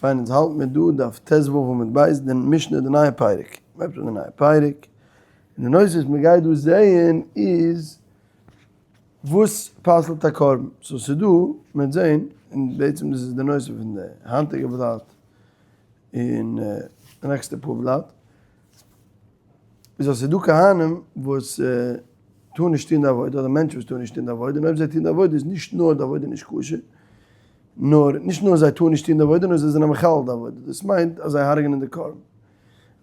פיין אונז האלט מיר דא דף ט ו עמוד ב' די משנה די נייע פרק, מ'הייבט אן די נייע פרק, און די נושא וואס מ'גייט דא זעהן איז וואס פסל'ט א קרבן, so ס'דא, מ'וועט זעהן, און בעצם דאס איז די נושא פון די היינטיגע בלאט און די נעקסטע פאר בלאט, איז אז ס'דא כהנים וואס טארן נישט טון די עבודה, אדער מענטשן וואס טארן נישט טון די עבודה, און אויב זיי טון די עבודה איז נישט נאר די עבודה נישט כשר, נאר נישט נאר זיי טארן נישט טון די עבודה, נאר זיי זענען מחלל די עבודה, דאס מיינט אז זיי הרג'נען די קרבן.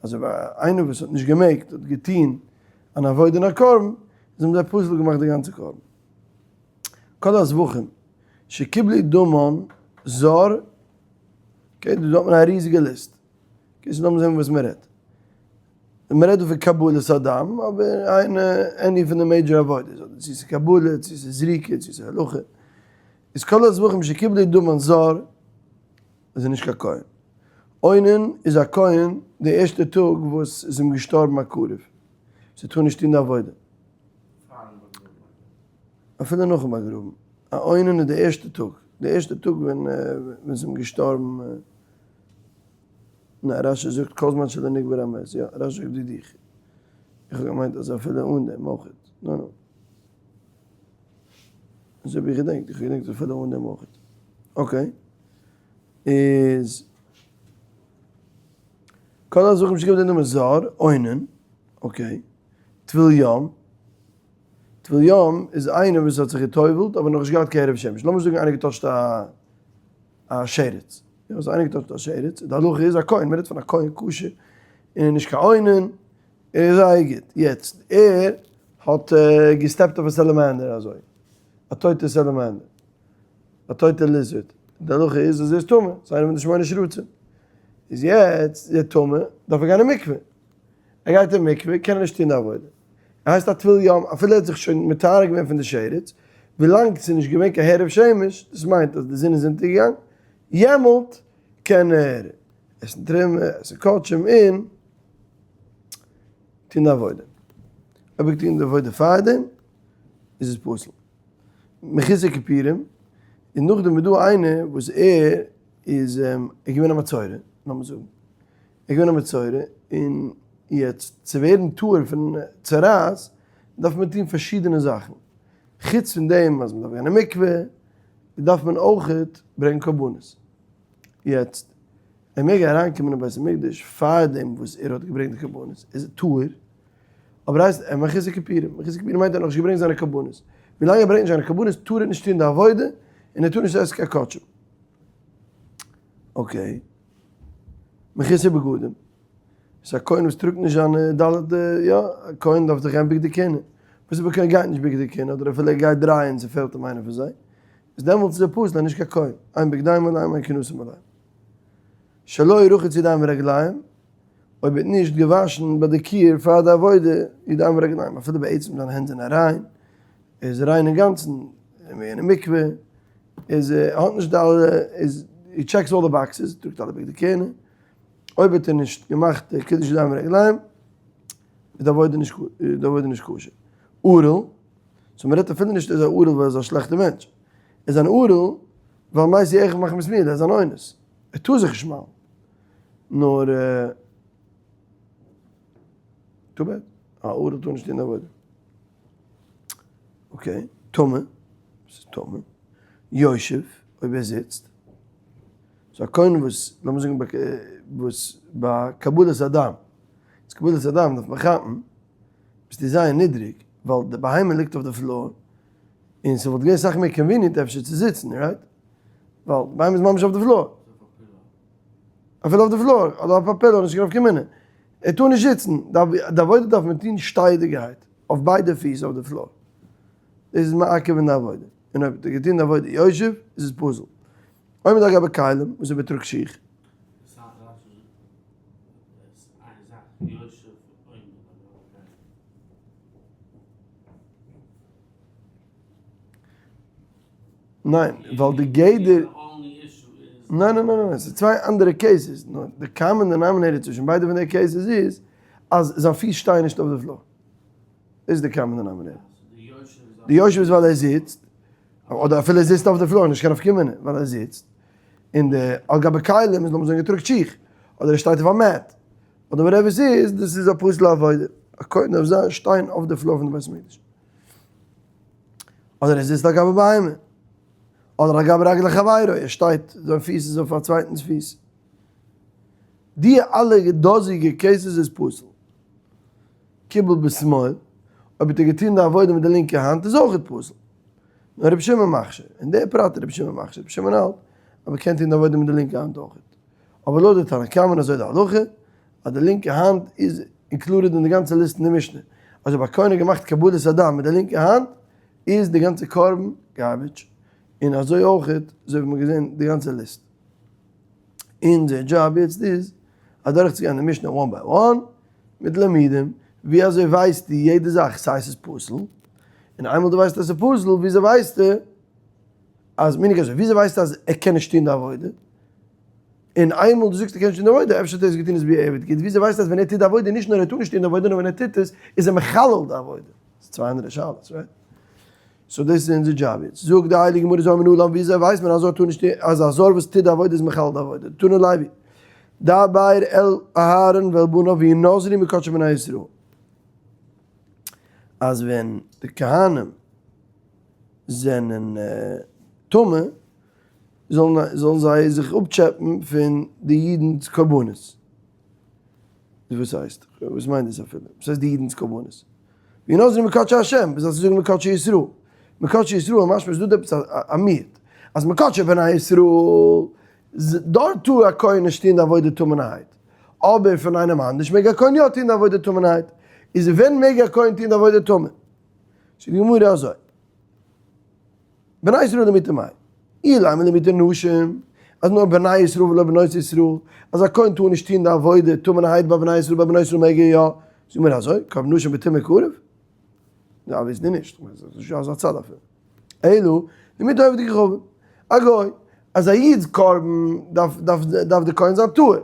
אזוי ווי איינער וואס האט נישט געמעגט האט געטון אן עבודה אין א קרבן, איז האבן זיי פסול געמאכט די גאנצע קרבן. כל הזבחים שקיבלו דמן זר, okay, דא האט מען א ריזיגע list. okay, so לאמיר זען וואס מען רעדט. מען רעדט דא פון קבלת הדם, אבער איינע, any פון די major עבודות, אדער צו ס'איז קבלה, צו ס'איז זריקה, צו ס'איז הלכה. איז כל הזבחים שקיבלו דמן זר, איז ער נישט קיין כהן. אונן איז א כהן די ערשטע טאג וואס איז אים געשטארבן א קרוב. ס'טאר נישט טון די עבודה. אפילו נאכן באגראבן. א אונן איז די ערשטע טאג. די ערשטע טאג ווען ווען ס'איז אים געשטארבן. ניין, רשי זאגט כל זמן שלא נקבר המת. יא, רשי זאגט ווי דיך. איך האב געמיינט אז אפילו אן דעם אויך. נו נו. אזוי האב איך געדענקט. איך האב געדענקט אפילו אן דעם אויך. okay. איז כל הזבחים שקיבלו דמן זר, אונן, okay. טבול יום. טבול יום איז איינער וואס האט זיך גע'טובל'ט אבער נאכנישט געהאט קיין הערב שמש. לאמיר זאגן איינער געטאטשט א א שרץ. יא, אז איינער געטאטשט א שרץ, די הלכה איז א כהן, מ'רעדט פון א כהן כשר, און נישט קיין אונן, ער איז זייער גוט. יעצט, ער האט געסטעפט אויף א salamander אזוי, א טויטע salamander, א טויטע lizard, די הלכה איז אז ער איז טמא, ס'איז איינער פון די שמונה שרצים. איז יעצט איז ער טמא, דארף ער גיין אין מקווה. ער גייט אין מקווה, קען ער נישט טון די עבודה. ער הייסט א טבול יום, אפילו ער האט זיך שוין מטהר געווען פון די שרץ, ווילאנג ס'איז נישט געווען קיין הערב שמש, דאס מיינט אז די זון איז אונטערגעגאנגען, יעמאלט קען ער עסן תרומה, עסן קדשים און טון די עבודה. אויב ער האט געטון די עבודה פארדעם, איז עס פסול. מחוסר כיפורים, און נאכדעם איז דא איינער וואס ער איז געווען א מצורע, לאמיר זאגן, ער איז געווען א מצורע, און יעצט צו ווערן טהור פון צרעת דארף מען טון פארשידענע זאכן, חוץ פון דעם אז מען דארף גיין אין מקווה, דארף מען אויכעט ברענגען קרבנות. יעצט, ער מעג אריינקומען אין בית המקדש פאר דעם וואס ער האט געברענגט די קרבנות, איז ער טהור, אבער הייסט ער מחוסר כיפורים, מחוסר כיפורים מיינט ער האט נאכנישט געברענגט זיינע קרבנות, ווילאנג ער ברענגט נישט זיינע קרבנות טאר ער נישט טון די עבודה, און ער טאר נישט עסן קיין קדשים. okay. מחוסר בגדים. ס'איז א כהן וואס טראגט נישט זיינע ד' יא, א כהן דארף זיך גיין בגדי כהונה. וואס איז אויב א כהן גייט נישט בגדי כהונה, אדער אפילו ער גייט דריי און ס'פעלט אים איינע פון זיי, איז דעמאלטס איז ער פסול, ער איז נישט קיין כהן. אין בגדיהם עליהם אין כהונתם עליהם. שלא רחץ ידיים ורגליים, אויב ער האט נישט געוואשן ביי די כיור פאר די עבודה ידיים ורגליים, אפילו בעצם זיינע הענט זענען ריין, ער איז ריין אינגאנצן, ער איז אין מקווה, איז ער האט נישט די אלע, איז he checks all the boxes, טראגט אלע בגדי כהונה, אויב האט ער נישט געמאכט די קידוש ידיים ורגליים, איז די עבודה נישט די עבודה נישט כשר. ערל, so מ'רעדט אפילו נישט איז א ערל ווייל ער איז א שלעכטע מענטש, ער איז אן ערל ווייל מתו אחיו מחמת מילה, ער איז אן אונס, ער טאר זיך נישט מל'ן, נאר too bad, א ערל טאר נישט טון די עבודה. okay, טמא, וואס איז טמא? יושב, אויב ער זיצט. so א כהן וואס, לאמיר זאגן וואס ביי קבלת הדם, איז קבלת הדם דארף מען כאפן, ביסטו זייער נידריג, ווייל די בהמה ליגט אויף די floor, און ס'וואלט געווען אסאך מער convenient אפשר צו זיצן, right? ווייל די בהמה איז ממש אויף די floor. אפילו אויף די floor, אדער אויף א pillow, נישט קיין נפקא מינה. ער טאר נישט זיצן, די עבודה דארף מען טון שטיידיגערהייט, אויף ביידע פיס אויף די floor. דאס איז מעכב אין די עבודה. און אויב האט ער געטון די עבודה יושב, איז עס פסול. עומד על גבי כלים, וואס איז מ'טראגט שיך. ניין, ווייל די גדר. ניין ניין ניין ניין, ס'איז צוויי אנדערע cases, נאר די common denominator צווישן ביידע פון די cases איז אז זיין פיס שטייען נישט אויף די floor. דאס איז די common denominator. די יושב איז ווייל ער זיצט, אדער אפילו ער זיצט אויף די floor, נישט קיין נפקא מינה, ווייל ער זיצט. אין די על גבי כלים איז לאמיר זאגן ער טראגט שיך, אדער ער שטייט אויף א mat, אדער whatever ס'איז, דאס איז א פסול'ע עבודה, א כהן דארף זיין שטיין אויף די floor פון די בית המקדש. אדער ער זיצט על גבי בהמה, אדער על גבי רגלי חברו, ער שטייט, זיין פיס איז אויף א צווייטנס פיס. די אלע דאזיגע cases איז פסול. קיבל בשמאל, אויב האט ער געטון די עבודה מיט די לינקע האנט איז אויכעט פסול. נאר רבי שמעון מכשיר, אין די פרט איז רבי שמעון מכשיר, רבי שמעון האלט אז מען קען טון די עבודה מיט די לינקע האנט אויכעט. אבער לויט די תנא קמא און אזוי די הלכה, אז די לינקע האנט איז included אין די גאנצע ליסט אין די משנה, אז אויב א כהן האט געמאכט קבלת הדם מיט די לינקע האנט, איז די גאנצע קרבן garbage, און אזוי אויכעט, אזוי ווי מ'האט געזען די גאנצע ליסט. אונזער דזשאב יעצט איז אדורכצוגיין די משנה one by one מיט לימודים, ווי אזוי ווייסטו יעדע זאך סיי ס'איז פסול, און איינמאל דו ווייסט אז ס'איז פסול, וויאזוי ווייסטו אז meaning אזוי, וויאזוי ווייסטו אז ער קען נישט טון די עבודה? און איינמאל דו זאגסט ער קען נישט טון די עבודה, אפשר האט ער עס געטון איז בדיעבד גוט, וויאזוי ווייסטו אז ווען ער טוט די עבודה, נישט נאר ער טאר נישט טון די עבודה, נאר ווען ער טוט עס, איז ער מחלל די עבודה? ס'איז צוויי אנדערע שאלות, right? so דאס איז אונזער דזשאב יעצט. זאגט די הייליגע גמרא זאל מנהל האבן, וויאזוי ווייסט מען אז ער טאר נישט טון, אז א זר וואס טוט די עבודה איז מחלל די עבודה? תנא לוי, דבר אל אהרן ואל בניו וינזרו מקדשי בני ישראל. אז ווען די כהנים זענען טמא, זאלן זיי זיך אפטשעפען פון די אידנ'ס קרבנות. וואס הייסט? וואס מיינט דאס אפילו? וואס הייסט די אידנ'ס קרבנות? וינזרו מקדשי השם, וואס זאלסטו זאגן מקדשי ישראל? מקדשי ישראל משמע איז דא עפעס א מיעוט, אז מקדשי בני ישראל, דארט טאר א כהן נישט טון די עבודה טמא'נערהייט, אבער פון איינעם אנדערש מעג א כהן יא טון די עבודה טמא'נערהייט, איז ווען מעג א כהן טון די עבודה טמא? זאגט די גמרא אזוי. בני ישראל למעוטי מאי? אילימא למעוטי נשים, אז נאר בני ישראל ולא בנות ישראל, אז א כהן טאר נישט טוהן די עבודה טמא'נערהייט ביי בני ישראל, ביי בנות ישראל מעג ער יא, זאג מיר אזוי, קרבן נשים בטומאה קרב? יא obviously נישט, כ'מיין ס'איז נישטא אזא צד אפילו. אלא למעוטי עובדי כוכבים, א גוי, אז א איד'ס קרבן דארף דארף דארף די כהן זיין טהור,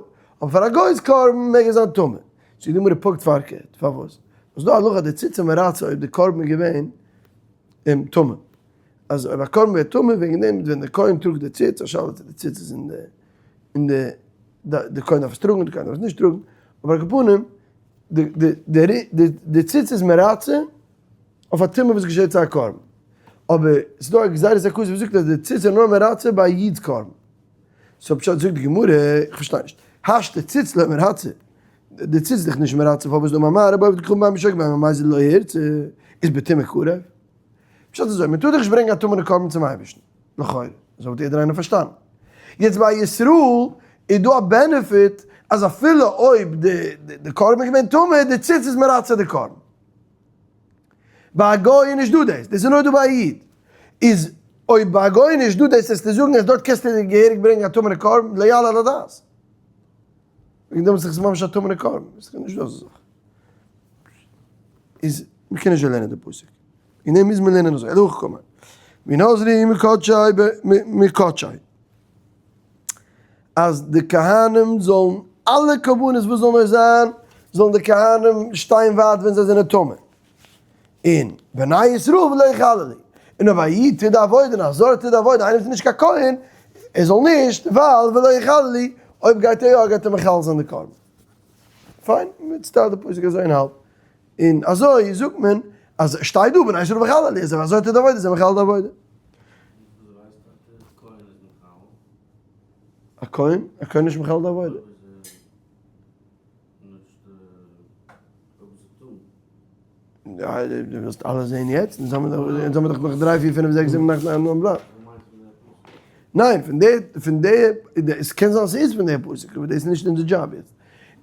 אבער פאר א גוי'ס קרבן מעג ער זיין טמא. זאגט די גמרא פונקט פארקערט, פארוואס? ס'איז דא א הלכה די ציץ מרצה אויב די קרבן איז געווען טמא. אז אויב א קרבן ווערט טמא וועגן דעם ווען דער כהן טראגט די ציץ, א שאלה צו די ציץ איז אין די אין די די כהן דארף עס טראגן די כהן דארף עס נישט טראגן, אבער על כל פנים די די די די ציץ איז מרצה אויף א טומאה וואס געשעט צו א קרבן, אבער ס'איז דא א גזירת הכתוב וואס זאגט אז די ציץ איז נאר מרצה ביי א איד'ס קרבן, so פשט זאגט די גמרא, איך פארשטיי נישט, השתא ציץ לא מרצה, די ציץ איז דאך נישט מרצה פארוואס דאמר מר בעובד כוכבים בהמה בשוגג בהמה במזיד לא ירצה, איז בטומאה קרב? פשט איז אזוי, מען טאר דאך נישט ברענגען א טמא'נע קרבן צום אייבערשטן, לכאורה, אזוי וואלט יעדער איינער פארשטאנען. יעצט ביי ישראל איז דא א benefit אז אפילו אויב די קרבן איז געווען טמא, די ציץ איז מרצה די קרבן. ביי א גוי איז נישט דא דאס, דאס איז נאר דא ביי א איד. איז אויב ביי א גוי איז נישט דא דאס וועסטו זאגן אז דארט קענסטו געהעריג ברענגען א טמא'נע קרבן, לא יעלה על הדעת. וועגן דעם איז עס ממש א טמא'נע קרבן, עס איז נישט דא אזא זאך. איז מ'קען נישט לערנען די פסוק. אין דעם מוז מען לערנען אזוי, הלכה קומען. וינזרו מקדשי מקדשי. אז די כהנים זאלן אלע קרבנות וואס זאל נאר זיין, זאלן די כהנים שטיין ווייט ווען זיי זענען טמא. און בני ישראל ולא יחללו. און אויב א איד טוט די עבודה און א זר טוט די עבודה, איינער וואס איז נישט קיין כהן, ער זאל נישט, ווייל ולא יחללו, אויב גייט ער יא גייט ער מחלל זיין די קרבן. פיין, מען צוטיילט די פסוק אזוי אין האלב. און אזוי זאגט מען אז שטייט דא בני ישראל וחללו, אז אזוי טוט די עבודה איז ער מחלל די עבודה. א כהן? א כהן איז נישט מחלל די עבודה. דו ווילסט אלעס זעהן יעצט? אונז האבן דאך נאך דריי פיר פינף זעקס זיבן אכט ניין נאר בלאט. ניין, פון די, פון די, עס קען זיין ס'איז פון די פסוק, אבער דאס איז נישט אונזער דזשאב יעצט.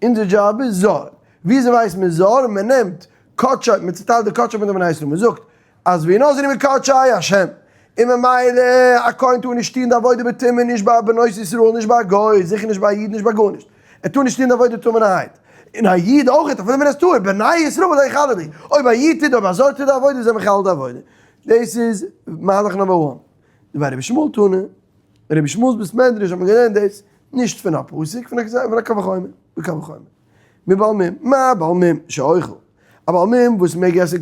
אונזער דזשאב איז זר. וויאזוי ווייסט מען זר? מען נעמט קדשי, מען צוטיילט די קדשי מיט די בני ישראל, מען זאגט אז וינזרו מקדשי השם, און ממילא א כהן טאר נישט טון די עבודה בטומאה נישט ביי בנות ישראל נישט ביי א גוי, זיכער נישט ביי א איד נישט ביי גארנישט, ער טאר נישט טון די עבודה טמא'נערהייט, און א איד אויך אפילו ווען ער איז טהור, בני ישראל ולא יחללו, אויב א איד טוט אויב א זר טוט די עבודה איז ער מחלל די עבודה, דאס איז מהלך number one. דבי רבי ישמעאל תנא, רבי ישמעאל'ס בית מדרש האט מען געלערנט דאס נישט פון א פסוק, פון א קל וחומר, בקל וחומר. מבעל מום, מה בעל מום שאוכל? א בעל מום וואס מעג עסן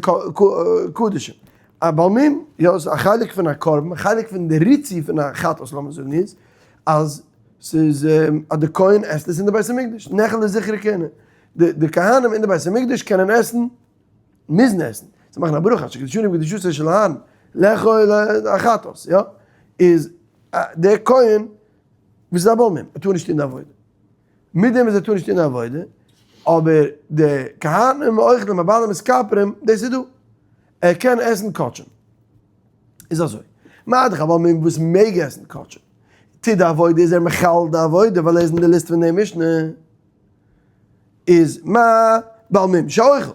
קדשים. א בעל מום, יא, ס'איז א חלק פון א קרבן, א חלק פון די ריצוי פון א חטאת לאמיר זאגן איז, אז. ס'איז אז די כהן עסט עס אין די בית המקדש, נאכל לזכר כהונה, די כהנים אין די בית המקדש קענען עסן, מוזן עסן, זיי מאכן א ברכה, אשר קדשנו בקדושתו של אהרן, לאכול החטאת, יא, איז דער כהן וואס איז א בעל מום, ער טאר נישט טון די עבודה, מיט דעם וואס ער טאר נישט טון די עבודה, אבער די כהנים אוכלים הבעלים מתכפרים, דאס איז דא, ער קען עסן קדשים. איז אזוי, מה דאך א בעל מום וואס מעג עסן קדשים, טוט די עבודה איז ער מחלל די עבודה ווייל ער איז אין די ליסט פון די משנה, איז מה בעל מום שאוכל,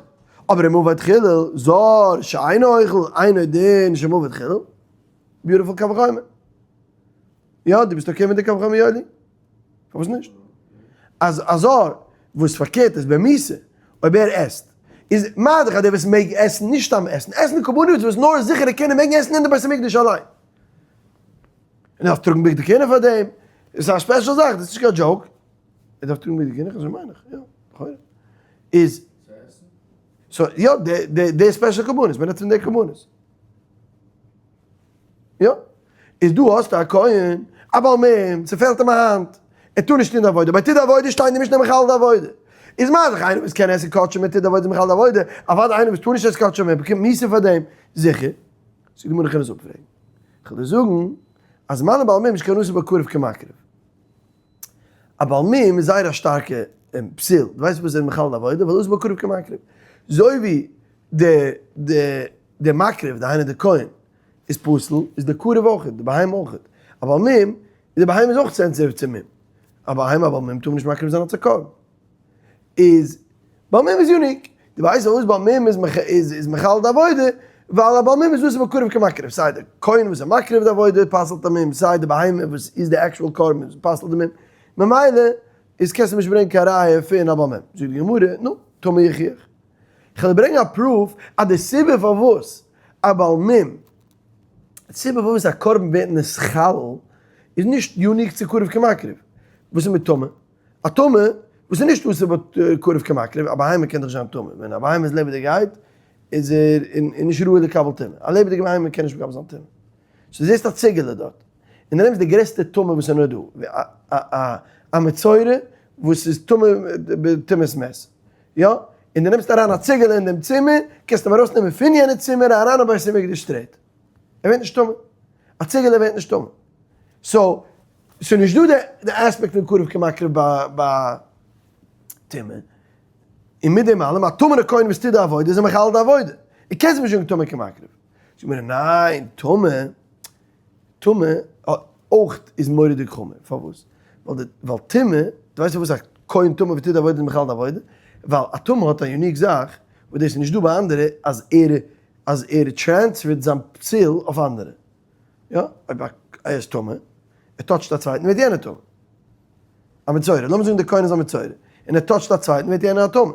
אבער אם עבד חילול זר שאינו אוכל אינו דין שמעבד חילול, beautiful קל וחומר. יא, דו ביסט okay מיט די קל וחומר יואלי? פארוואס נישט? אז א זר וואס פארקערט איז במיתה, אויב ער עסט, איז מה דאך אז דער וואס מעג עסן, נישט סתם עסן, עסן קרבנות וואס נאר זיכערע קענען מעגן עסן אין די בית המקדש אליין. און דארף טראגן בגדי כהונה פאר דעם, איז א special זאך, דאס איז נישט קיין joke. ער דארף טראגן בגדי כהונה, אזוי מיין איך, יא, לכאורה. איז, so יא, די די special קרבנות, מען רעדט פון די קרבנות. יא, איז דא האסטו א כהן, א בעל מום, ס'פעלט אים א האנט, ער טאר נישט טון די עבודה, ביי טוט די עבודה שטייט אין די משנה מחלל די עבודה. איז מה דאך איינער וואס קען עסן קדשים און טוט די עבודה איז מחלל די עבודה, אוודאי איינער וואס טאר נישט עסן קדשים און באקומט מיתה פאר דעם, זיכער. זאגט די גמרא כ'קען עס אפפרעגן. כ'וועל דיר זאגן אז מה לבעל מום שכן אסור בקרוב כמקריב. א בעל מום איז זייער א שטארקע פסיל, דו ווייסט וואס איז מחלל די עבודה? ווייל אסור בקרוב כמקריב. אזוי ווי די די די מקריב, דהיינו די כהן, איז פסול, איז די קרוב אויך, די בהמה אויך. א בעל מום, די בהמה איז אויך sensitive צו מום. א בהמה א בעל מום טאר מען נישט מקריב זיין אלס א קרבן. איז בעל מום איז unique. דו ווייסט פארוואס בעל מום איז איז מחלל די עבודה? ווייל א בעל מום איז אסור בקרוב כמקריב. סיי די כהן וואס איז מקריב די עבודה פסל'ט א מום, סיי די בהמה וואס איז די actual קרבן פסל'ט די מום. ממילא איז קענסטו נישט ברענגען קיין ראיה פון א בעל מום. זאגט די גמרא, נו, טמא יוכיח. כ'וועל ברענגען א proof אז די סיבה פארוואס א בעל מום, די סיבה פארוואס א קרבן ווערט נתחלל איז נישט unique צו קרוב כמקריב. וואס איז מיט טמא? א טמא וואס איז נישט אסור בקרוב כמקריב, א בהמה קען דאך זיין טמא, ווען א בהמה איז לעבעדיגעהייט איז ער נישט ראוי לקבל טומאה, א לעבעדיגע בהמה קען נישט מקבל זיין טומאה. so זעסט א ציגעלע דארט, און דו נעמסט די גרעסטע טומאה וואס איז נאר דא, א מצורע וואס איז טמא בטומאת מת, יא, און דו נעמסט אריין א ציגעלע אין דעם צימער, קענסטו אים ארויסנעמען פון יענע צימער אריין אין בית המקדש straight. ער ווערט נישט טמא. א ציגעלע ווערט נישט טמא. so, ס'איז נישט דא די אספעקט פון קרוב כמקריב ביי טומאה. און מיט דעם אלעם, א טמא'נע כהן וואס טוט די עבודה איז ער מחלל די עבודה. ער קען זיך נישט זאגן טמא כמקריב. זאגט מען ניין, טמא, טומאה אויך איז מורא'דיג חמור, פארוואס? ווייל די, ווייל טומאה, דו ווייסט פארוואס א כהן טמא וואס טוט די עבודה איז מחלל די עבודה? ווייל א טמא האט א unique זאך, וואס דאס איז נישט דא ביי אנדערע, אז ער, אז ער transfer ט זיין פסול אויף אנדערע. יא, אויב א, ער איז טמא, ער touch ט א צווייטן ווערט יענער טמא. א מצורע, לאמיר זאגן די כהן איז א מצורע, און ער touch ט א צווייטן ווערט יענער א טמא.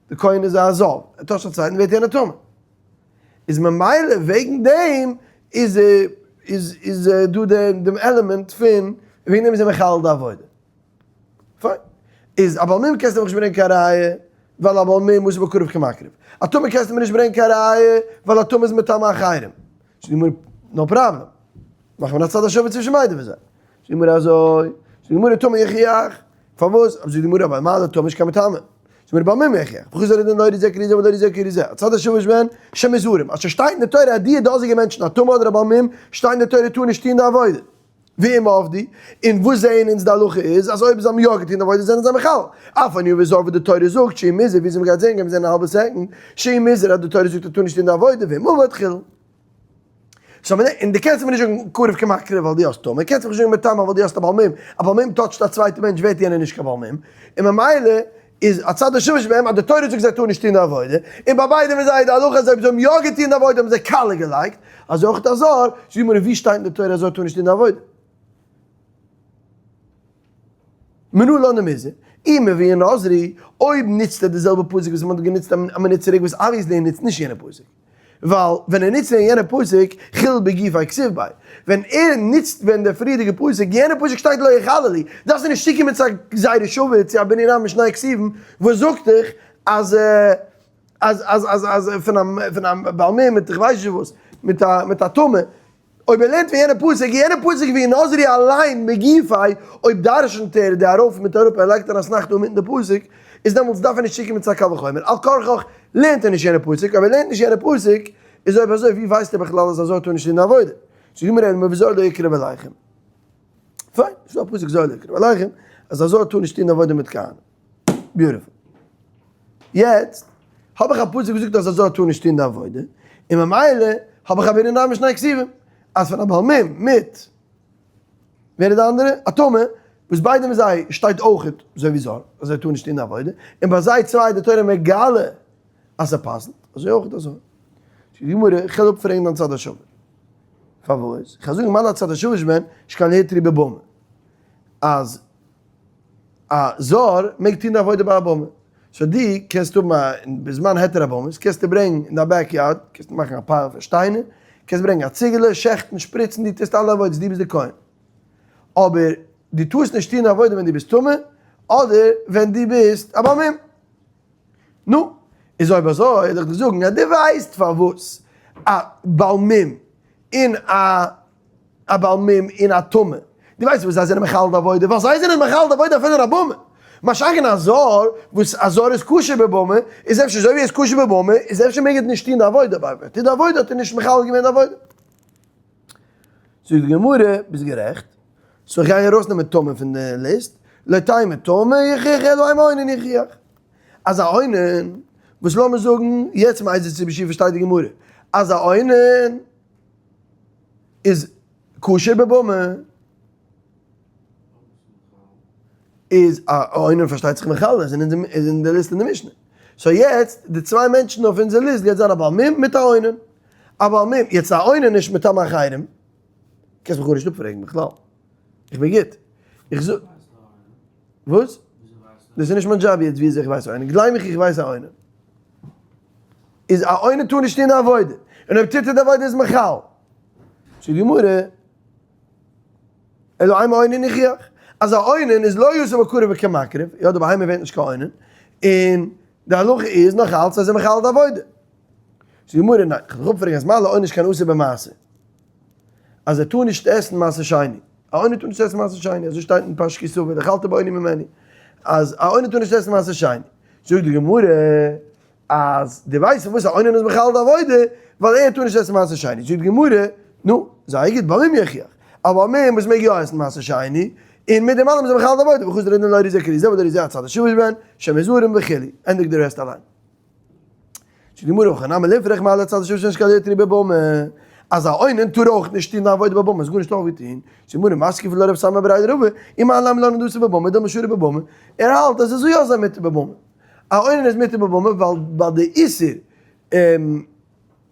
די כהן איז א זב, ער touch ט א צווייטן ווערט יענער טמא. איז ממילא וועגן דעם איז איז איז דא דעם עלעמענט פון וועגן דעם איז ער מחלל די עבודה. פיין. איז א בעל מום קענסטו מיך נישט ברענגען קיין ראיה ווייל א בעל מום אסור בקרוב כמקריב. א טמא קענסטו מיר נישט ברענגען קיין ראיה ווייל א טמא איז מטמא אחרים. זאגט די גמרא no problem. מאכט מען א צד השווה צווישן ביידע פון זיי. זאגט די גמרא אזוי. זאגט די גמרא טמא יוכיח. פארוואס? אבער זאגט די גמרא אבל מה לטמא נישט קיין מטמא. זאגט די גמרא בעל מום יוכיח. וחזר הדין לא יראה זה כראי זה ולא יראה זה כראי זה. הצד השווה איז ווען שמוזהרים. אז ס'שטייט אין די תורה אז די דאזיגע מענטשן א טמא אדער א בעל מום שטייט אין די תורה טאר נישט טון די עבודה. ואם עבדו, און וואס זעען אונז די הלכה איז אז אויב זיי האבן יא געטון די עבודה זענען זיי מחלל. אף אני וזהר וואס די תורה זאגט שהוא מוזהר וויאזוי מ'גייט זען גייען מיר זען אין א האלבע second שהוא מוזהר אז די תורה זאגט ער טאר נישט טון די עבודה ואם עבד חילל. so מען און דו קענסט מיר נישט זאגן קרוב כמקריב ווייל דו האסט טמא, קענסט מיך נישט זאגן מטמא ווייל דו האסט א בעל מום, א בעל מום touch ט א צווייטע מענטש ווערט יענער נישט קיין בעל מום, און ממילא איז הצד השווה שבהם אז די תורה זאגט זיי טארן נישט טון די עבודה, און ביי ביידע פון זיי איז די הלכה אז אויב זיי האבן יא געטון די עבודה האבן זיי קאלע געלייגט, אזוי אויך א זר, זאגט די גמרא ווי שטייט אין די תורה אז זר טאר נישט טון די עבודה? מנא לן דמוזהר, אי מביאין נזרי, אויב נוצט ער די זעלבע פסוק וואס מען האט גענוצט א מינוט צוריק וואס obviously ער נוצט נישט יענע פסוק. ווייל ווען ער נוצט ווען יענע פסוק חילל בגופיה כתיב ביה, ווען ער נוצט ווען דער פריערדיגע פסוק, יענע פסוק שטייט לא יחללו, דארפסטו נישט צוקומען צו א גזירה שווה צו א בנין אב מיט שני כתובים וואס זאגט דיך אז אז אז אז אז פון א פון א בעל מום מיט איך ווייס נישט וואס, מיט א מיט א טמא. אויב ער לערנט פון יענע פסוק, יענע פסוק וינזרו אליין מגופיה, אויב דרשנ'ט ער די ארויף מיט אראפ ער לייגט אן אסמכתא אינמיטן די פסוק, איז דעמאלטס דארף ער נישט צוקומען צו א קל וחומר, על כרחך לערנט ער נישט יענע פסוק, אויב ער לערנט נישט יענע פסוק, איז אויב אזוי ווי ווייסט ער בכלל אז א זר טאר נישט טון די עבודה? זאגט די גמרא אלא מבזר לא יקרב אליכם. פיין, ס'איז דא א פסוק זר לא יקרב אליכם, אז א זר טאר נישט טון די עבודה מיט כהנים. Beautiful. יעצט האב איך א פסוק וואס זאגט אז א זר טאר נישט טון די עבודה, און ממילא האב איך א בין אדם משני כתובים, אז פון א בעל מום מיט ווער איז די אנדערע? א טמא, וואס ביידע מיט זיי שטייט אויכעט אזוי ווי זר, אז ער טאר נישט טון די עבודה, און ביי זיי צוויי איז די תורה מגלה אז ס'פסל'ט, אזוי אויכעט אזוי. זאגט די גמרא, איך וועל אפפרעגן דיין צד השווה. פארוואס? איך וועל זאגן מה להצד השווה שבהן שכן היתרו בבמה, אז א זר מעג טון די עבודה ביי א במה. So דו קענסט האבן א, בזמן היתר הבמות, קענסטו ברענגן אין דיין back yard, קענסטו מאכן א pile פון שטיינער, קענסט ברענגן א ציגעלע, שעכטן, שפריצן, דו טוסט אלע עבודות, דו ביסט די כהן. אבער דו טארסט נישט טון די עבודה ווען דו ביסט טמא, אדער ווען דו ביסט א בעל מום. נו, איז אויב אזוי וועל איך דיר זאגן אז דו ווייסט פארוואס א בעל מום און א א בעל מום און א טמא, דו ווייסט וואס זיי זענען מחלל די עבודה, ווייל זיי זענען מחלל די עבודה אפילו אין א במה, מה שאין כן א זר, וואס א זר איז כשר בבמה, איז אפשר אזוי ווי ער איז כשר בבמה, איז אפשר מעג ער נישט טון די עבודה, אבער אויב ער טוט די עבודה האט ער נישט מחלל געווען די עבודה. זאגט די גמרא, ביסט גערעכט, so איך גיי ארויסנעמען טמא פון די ליסט, לא תימא טמא יוכיח אלא אימא אונן יוכיח. אז א אונן, וואס לאמיר זאגן יעצט מאיזה סיבה שהיא פארשטייט די גמרא, אז א אונן איז כשר בבמה, איז א אונן פארשטייט זיך מחלל, איז אין די ליסט אין די משנה. So יעצט, די צוויי מענטשן אויף אונזער ליסט גייט זיין א בעל מום מיט א אונן. א בעל מום, יעצט א אונן נישט מטמא אחרים, קענסט מיך גארנישט אפפרעגן בכלל. איך בין גוט. איך זאג. וואס? דאס איז נישט מיין דזשאב יעצט וויאזוי איך ווייס א אונן. גלייב מיך איך ווייס א אונן. איז א אונן טאר נישט טון די עבודה. און אויב טוט ער די עבודה איז מחלל. זאגט די גמרא, אלא אימא אונן יוכיח. אז א אונן איז לא יעשה בקרב וכמקריב, יא די בהמה ווערט נישט קיין אונן, און די הלכה איז נאך אלץ אז ער מחלל די עבודה. זאגט די גמרא, ניין, כ'וועל דיך אפפרעגן אז מה לאונן שכן אסור במעשר. אז ער טאר נישט עסן מעשר שני. א אונן טאר נישט עסן מעשר שני, אזוי שטייט אין פרשת כי תבוא, ואכלת באוני ממנו. אז א אונן טאר נישט עסן מעשר שני. זאגט די גמרא, אז דו ווייסט פארוואס א אונן איז מחלל די עבודה, ווייל ער טאר נישט עסן מעשר שני. זאגט די גמרא, נו, זייער גוט, בעל מום יוכיח. א בעל מום וואס מעג יא עסן מעשר שני, און מיט דעם אלעם איז ער מחלל די עבודה, וחזר אונן לא ראי זה כראי זה ולא ראי זה הצד השוה שבהן, שמזהרים וכו'. ענדיג די rest אליין. זאגט די גמרא הכא נמי ליפרך מה להצד השוה שבהן שכן היתרו בבמה, אז א אונן טאר אויך נישט טון די עבודה בבמה, איז גארנישט אויפגעטון. זאגט די גמרא מתקיף לה רב סמא בריה דרבא, ומאי נמי לאונן דאסור בבמה דילמא שרי בבמה, ער האלט אז עס זאל יא זיין מותר בבמה. א אונן איז מותר בבמה ווייל ביי די איסור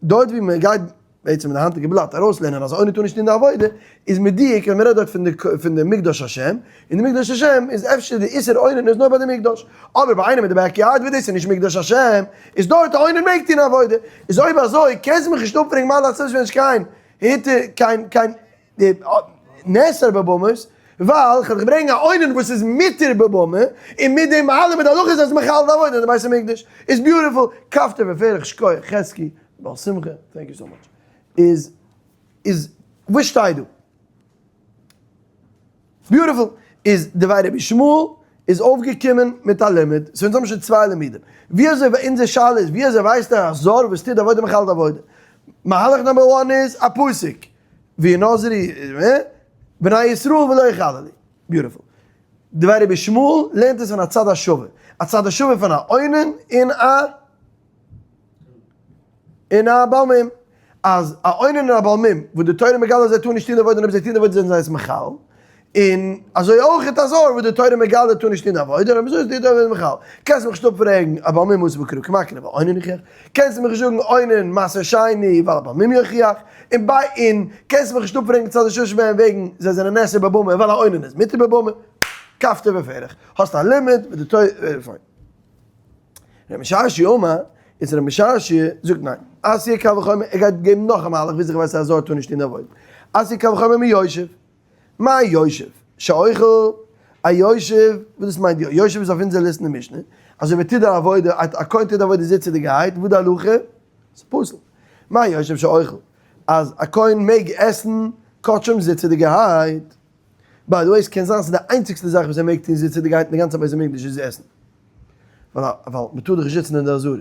דארט ווי מען גייט בעצם אין די היינטיגע בלאט ארויסלערנען אז א אונן טאר נישט טון די עבודה איז מדויק ווען מען רעדט דארט פון די פון די מקדש השם, און די מקדש השם איז אפשר די איסור אונן איז נאר ביי די מקדש, אבער ביי איינעם אין די back yard ווי דאס איז נישט מקדש השם איז דארט א אונן מעג טון עבודה, איז אויב אזוי קענסט מיך נישט אפפרעגן מה לעשות ווען נישט קיין היתר קיין קיין די נאסר בבמות, ווייל כ'וועל דיך ברענגען א אונן וואס איז מותר בבמה, און מיט דעם אלעם מיט די הלכה איז עס מחלל די עבודה אין די בית המקדש, איז beautiful, כפתור ופרח שכוח חזקי, בעל שמחה, thank you so much. איז איז וואס שטייט דא? Beautiful. איז די וויי רבי ישמעאל איז אויפגעקומען מיט א לימוד, so אונז האבן שוין צוויי לימודים. ווי אזוי אונזער שאלה איז ווי אזוי ווייסט ער א זר וואס טוט עבודה מחלל די עבודה? מהלך number one איז א פסוק. וינזרו בני ישראל ולא יחללו. Beautiful. דבי רבי ישמעאל לערנט עס פון א צד השווה. א צד השווה פון א אונן און א און א בעל מום. אז א אונן און א בעל מום וואס די תורה מגלה זיי טארן נישט טון די עבודה און אויב זיי טון די עבודה זענען זיי עס מחלל. און אזוי אויך א זר וואס די תורה מגלה טאר נישט טון די עבודה און אויב אזוי איז די עבודה מחלל. קענסט מיך נישט אפפרעגן א בעל מום אסור בקרוב כמקריב אונן יוכיח. קענסט מיך נישט זאגן אונן מעשר שני ווייל א בעל מום יוכיח. און ביי און קענסט מיך נישט אפפרעגן צד השוה שבהן וועגן זיי זענען נאסר בבמה ווייל א אונן איז מותר בבמה. כפתור ופרח. האסט א לימוד מיט די תורה. פיין. ר' משרשיא אמר, איז ר' משרשיא זאגט ניין. אתיא קל וחומר, ער גייט געבן נאך א מהלך וויאזוי איך ווייס אז א זר טאר נישט טון די עבודה. אתיא קל וחומר מיושב. מה יושב? שאוכל, א יושב, וואס דאס מיינט יא, יושב איז אויף אונזער ליסט אין די משנה, אז אויב ער טוט די עבודה, א כהן טוט די עבודה זיצעדיגערהייט, וואס די הלכה? ס'איז פסול. מה יושב שאוכל? אז א כהן מעג עסן קדשים זיצעדיגערהייט. by the way ס'קען זיין ס'איז די איינציגסטע זאך וואס ער מעג טון זיצעדיגערהייט אין די גאנצע בית המקדש איז עסן. ווייל מ'טאר דאך נישט זיצן אין די עזרה.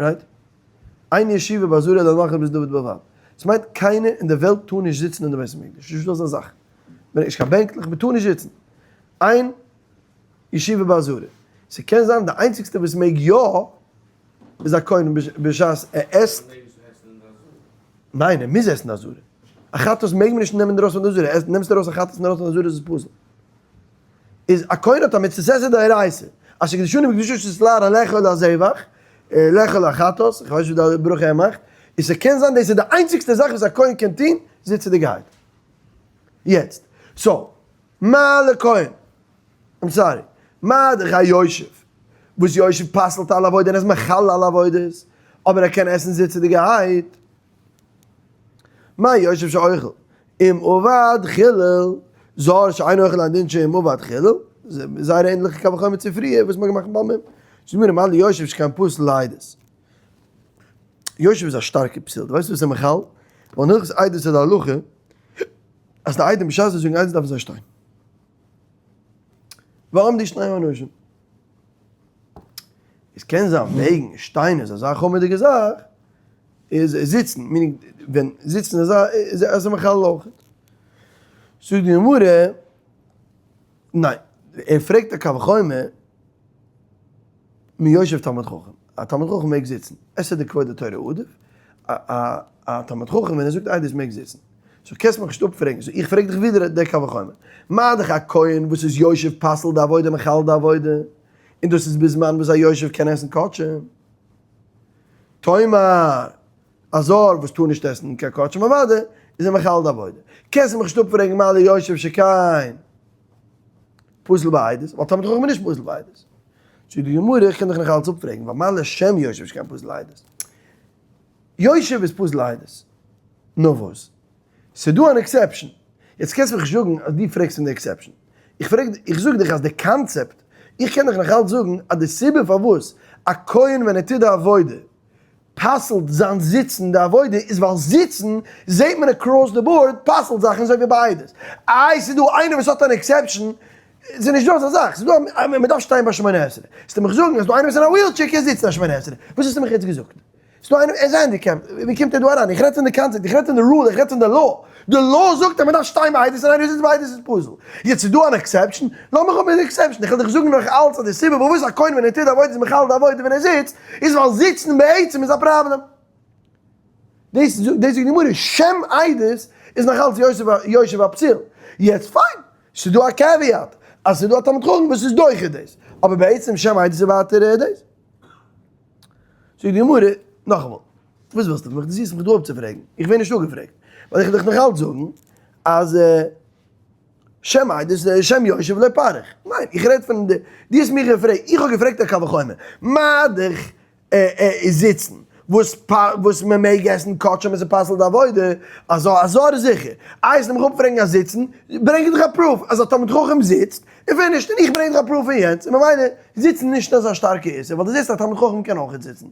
right? אין ישיבה בעזרה אלא על מלכות בית דוד בלבד. ס'מיינט קיינער אין די וועלט טאר נישט זיצן אין די בית המקדש. נישטא אזא זאך. נישט קיין בענקלעך, מ'טאר נישט זיצן. אין ישיבה בעזרה. ס'קען זיין די איינציגסטע וואס מעג יא איז א כהן בשעת ער עסט. ניין ער מוז עסן די עזרה. א חטאת מעג מען נישט נעמען אינדרויסן פון די עזרה. נעמסט ארויס א חטאת אינדרויסן פון די עזרה איז עס פסול. איז א כהן האט א מצות עשה דאורייתא. אשר קדשנו בקדושתו יתברך לאכול הזבח, לאכול החטאת, איך ווייס נישט ווי די ברכה ער מאכט. איז ס'קען זיין דאס איז די איינציגסטע זאך וואס א כהן קען טון זיצעדיגערהייט. יעצט, so, מה לכהן? I'm sorry. מה דאך א יושב, וואס יושב פסל'ט אלע עבודה און איז מחלל אלע עבודות, אבער ער קען עסן זיצעדיגערהייט. מה יושב שאוכל אם עבד חילל, זר שאינו אוכל הדין שאם עבד חילל, זייער ענדליכע קל וחומר צו פריער וואס מ'האט געמאכט בעל מום. זאגט מיר מה ליושב שכן פסול לעדות. יושב איז א שטארקע פסול, דו ווייסט וואס איז מחלל? ווייל אין הלכות עדות איז די הלכה אז די עדים בשעת זיי זאגן עדות דארפן זיי שטיין. ועמדו שני האנשים. עס קען זיין וועגן שטיין איז אזא חמור'דיגע זאך, איז זיצן, meaning ווען זיצן איז אזא איז עס מחלל אויך. זאגט די גמרא, ניין, ער פרעגט א קל וחומר, מיושב תלמיד חכם, א תלמיד חכם מעג זיצן, עס איז די כבוד התורה עדיף, א תלמיד חכם ווען ער זאגט עדות מעג זיצן. so קענסט מיך נישט אפפרעגן, so איך פרעג דיך ווידער די קל וחומר. מה דאך א כהן וואס איז יושב פסל די עבודה מחלל די עבודה, און דאס איז בזמן וואס א יושב קען עסן קדשים. תאמר, א זר וואס טאר נישט עסן קיין קדשים אוודאי איז ער מחלל די עבודה. קענסט מיך נישט אפפרעגן מה ליושב שכן פסול בעדות, ווייל תלמיד חכם איז נישט פסול בעדות. זאגט די גמרא, איך קען דיך נאך אלץ אפפרעגן, ווייל מה לשם יושב שכן פסול לעדות. יושב איז פסול לעדות. נאר וואס? ס'דא אן exception. יעצט קענסט מיך נישט זאגן אז דו פרעגסט פון די exception. איך פרעג, איך זאג דיך אז די קאנצעפט, איך קען דיך נאך אלץ זאגן אז די סיבה פארוואס א כהן ווען ער טוט די עבודה פסל'ט זיין זיצן די עבודה איז ווייל זיצן זעט מען across the board פסל'ט זאכן אזוי ווי ביי עדות. איי ס'איז דא איינער וואס האט אן exception? ס'איז נישט דא אזא זאך. ס'איז דא א, מ'דארף שטיין ביי שמונה עשרה. וועסטו מיך זאגן אז דא איינער וואס איז אין א wheelchair קען זיצן א שמונה עשרה. וואס האסטו מיך יעצט געזאגט? ס'דא איינער, ער איז handicapped, ווי קומט ער דא אריין? איך רעד פון די קאנצעפט, איך רעד פון די rule, איך רעד פון די law. די law זאגט אז מ'דארף שטיין ביי עדות און איינער זיצט ביי עדות איז פסול. יעצט איז דא אן exception? לאמיך האבן די exception, איך וועל דיך זאגן נאך אלץ אז די סיבה פארוואס א כהן ווען ער טוט די עבודה איז מחלל די עבודה ווען ער זיצט, איז ווייל זיצן בעצם איז א פראבלעם. דאס זאגט די גמרא, שם עדות איז נאך אלץ יושב הפסול. יעצט פיין, ס'איז דא א caveat אז ס'איז דא א תלמיד חכם וואס איז דוחה דאס, אבער בעצם שם עדות איז ווייטער דאס. זאגט די גמרא, נאכאמאל, וואס ווילסטו פון מיך? דו זוכסט מיך דא אפצופרעגן, איך ווער נישט אפגעפרעגט, ווייל איך וועל דיך נאכאלץ זאגן אז שם עדות שם יושב לא פריך. ניין, איך רעד פון די, דו האסט מיך געפרעגט, איך האב געפרעגט א קל וחומר, מה דאך איז זיצן, וואס וואס מען מעג עסן קדשים און ס'פסל'ט די עבודה, אזא אזא איז זיכער. איי עס מיך אפפרעגן אז זיצן, ברענג איך דיך א proof אז א תלמיד חכם זיצט, און ווען נישט, און איך ברענג דיך א proof פון יענץ, און ממילא זיצן נישט אזא שטארקע איסור, ווייל דו זעסט אז א תלמיד חכם קען אויכעט זיצן.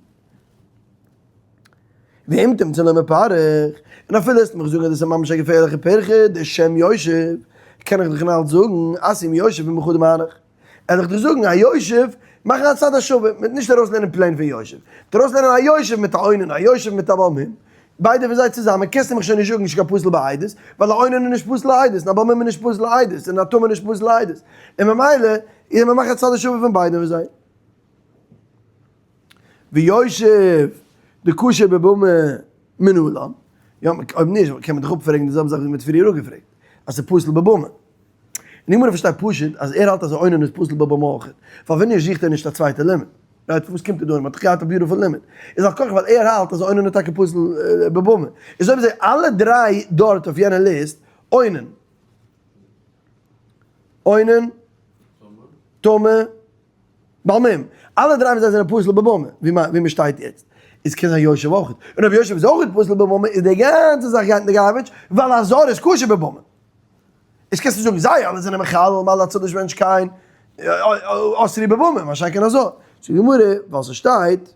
ואם תמצא לומר פריך, און אפילו וועסט מיך זאגן אז דאס איז ממש א געפערליכע פירכא, די שם יושב, קען איך דיך נאכאלץ זאגן אז אם יושב ומחודם הנך. וועל איך דיר זאגן א יושב, מאכן א צד השווה, מיט נישט ארויסלערנען plain פון יושב, מיט ארויסלערנען א יושב מיט א אונן, א יושב מיט א בעל מום, ביידע פון זיי צוזאמען קענסטו מיך שוין נישט זאגן נישט קיין פסול בעדות, ווייל א אונן איז נישט פסול לעדות, און א בעל מום איז נישט פסול לעדות, און א תם איז נישט פסול לעדות, און ממילא איז מען מאכט א צד השווה פון ביידע פון זיי. ויושב דכשר בבמה מנלן, יא, אויב נישט קען מען דאך אפפרעגן די זעלבע זאך ווי מען האט פריער אפגעפרעגט, אז ס'איז פסול בבמה. און די גמרא פארשטייט פשוט אז ער האלט אז אונן איז פסול בבמה אויך, ווייל ווען נישט זוכט ער נישט א צווייטע לימוד, right וואס קומט ער דא אן, מען האט דאך געהאט א beautiful לימוד, איז על כרחך ווייל ער האלט אז אונן איז טאקע פסול בבמה, איז אויב אזוי אלע דריי דארט אויף יענע list, אונן, אונן, טמא, בעל מום, אלע דריי פון זיי זענען פסול בבמה, ווי מען שטייט יעצט, איז קען זיין יושב אויך, און אויב יושב איז אויך פסול בבמה איז די גאנצע זאך גייט אין די garbage, ווייל א זר איז כשר בבמה. איז קענסטו זאגן זיי אלע זענען מחלל מה לצד השווה שכן אסרי בבמה מה שאין כן הזר. זאגט די גמרא ווייל ס'שטייט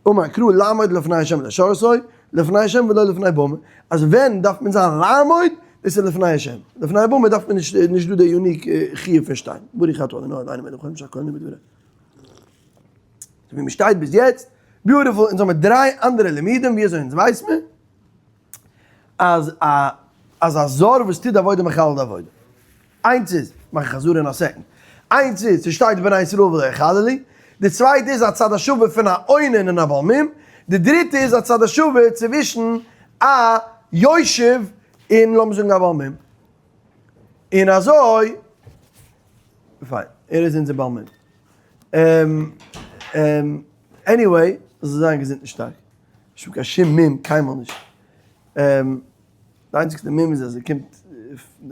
אמר קרא לעמוד לפני ה' לשרתו. לפני השם ולא לפני במה, אז ווען דארף מען זיין לעמוד, דאס איז לפני השם, לפני במה דארף מען נישט, נישט דא די unique חיוב פון שטיין, ברוך אתה ה' אלוהינו מלך העולם שהכל נהיה בדברו. ווי מען שטייט ביז יעצט, beautiful, אונז האבן דריי אנדערע לימודים ווי אזוי אונז ווייס מען אז א אז א זר וואס טוט עבודה מחלל די עבודה. איינס איז, מאך איך חזרה אין א second, איינס איז ס'שטייט בני ישראל ולא יחללו, די צווייטע איז א צד השווה פון א אונן און א בעל מום, די דריטע איז א צד השווה צווישן א יושב און לאמיר זאגן א בעל מום. און אזוי, פיין, ער איז אונזער בעל מום. Anyway, זאל זיין געזונט און שטארק. נישטא קיין שום מום, קיינמאל נישט. די איינציגסטע מום איז אז ער קומט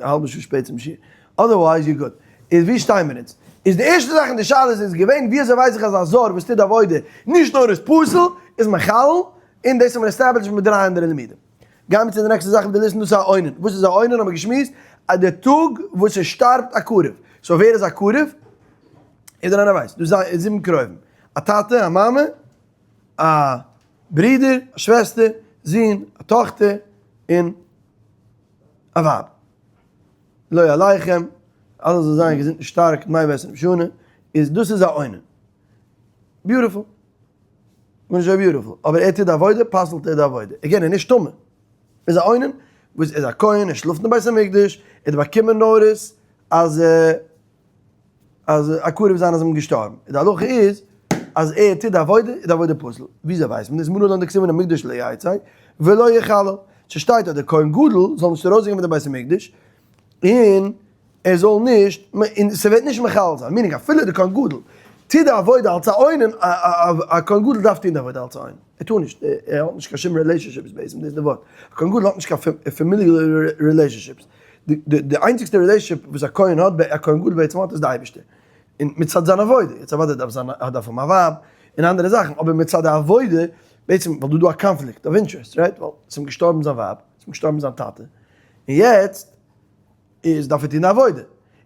א האלבע שעה שפעט צום שיעור. Otherwise you're good. איז ווי שטיי מיר אונז? איז די ערשטע זאך אין די שאלה איז געווען ווי אזוי ווייס איך אז א זר וואס טוט עבודה נישט נאר איז פסול, איז מחלל, און דאס האבן מיר established מיט דריי אנדערע לימודים. גייען מיר צו די נעקסטע זאך אויף די ליסט און דאס איז א אונן. וואס איז א אונן האבן מיר געשמועסט אז די טאג וואס עס שטארבט א קרוב. So ווער איז א קרוב? יעדער איינער ווייסט. דאס איז זיבן קרובים. א טאטע, א מאמע, א ברודער, א שוועסטער, זון, א טאכטער, און א ווייב. לא עליכם, אלע זאלן זיין געזונט און שטארק, מאה ועשרים שנה, איז דאס איז א אונן. Beautiful. גארנישט אזוי beautiful, אבער ער טוט די עבודה, פסל'ט ער די עבודה. Again, ער איז נישט טמא. ער איז א אונן, וואס איז א כהן, ער שלאפט אין בית המקדש, ער האט באקומען notice אז אז א קרוב זיינער איז אים געשטארבן. די הלכה איז אז ער טוט די עבודה, איז די עבודה פסול. וויאזוי ווייסט מען דאס? מנא לן דכתיב מן המקדש לא יצא ולא יחלל. ס'שטייט אז דער כהן גדול זאל נישט ארויסגיין פון די בית המקדש, און ער זאל נישט, און ס'וועט נישט מחלל זיין, meaning אפילו די כהן גדול טוט די עבודה אלס א אונן, א כהן גדול דארף טון די עבודה אלס א אונן, ער טאר נישט, ער האט נישט קיין שום relationships בעצם, דאס איז די ווארט, א כהן גדול האט נישט קיין familial relationships, די איינציגסטע relationship וואס א כהן האט, א כהן גדול בעצם האט איז די אייבערשטער, און מצד זיין עבודה, יעצט אוודאי דארף זיין, ער דארף האבן א ווייב, און אנדערע זאכן, אבער מצד די עבודה, בעצם ווייל דא איז דא א conflict of interest, right? ווייל ס'איז אים געשטארבן זיין ווייב, ס'איז אים געשטארבן זיין טאטע, און יעצט איז דארף ער טון די עבודה.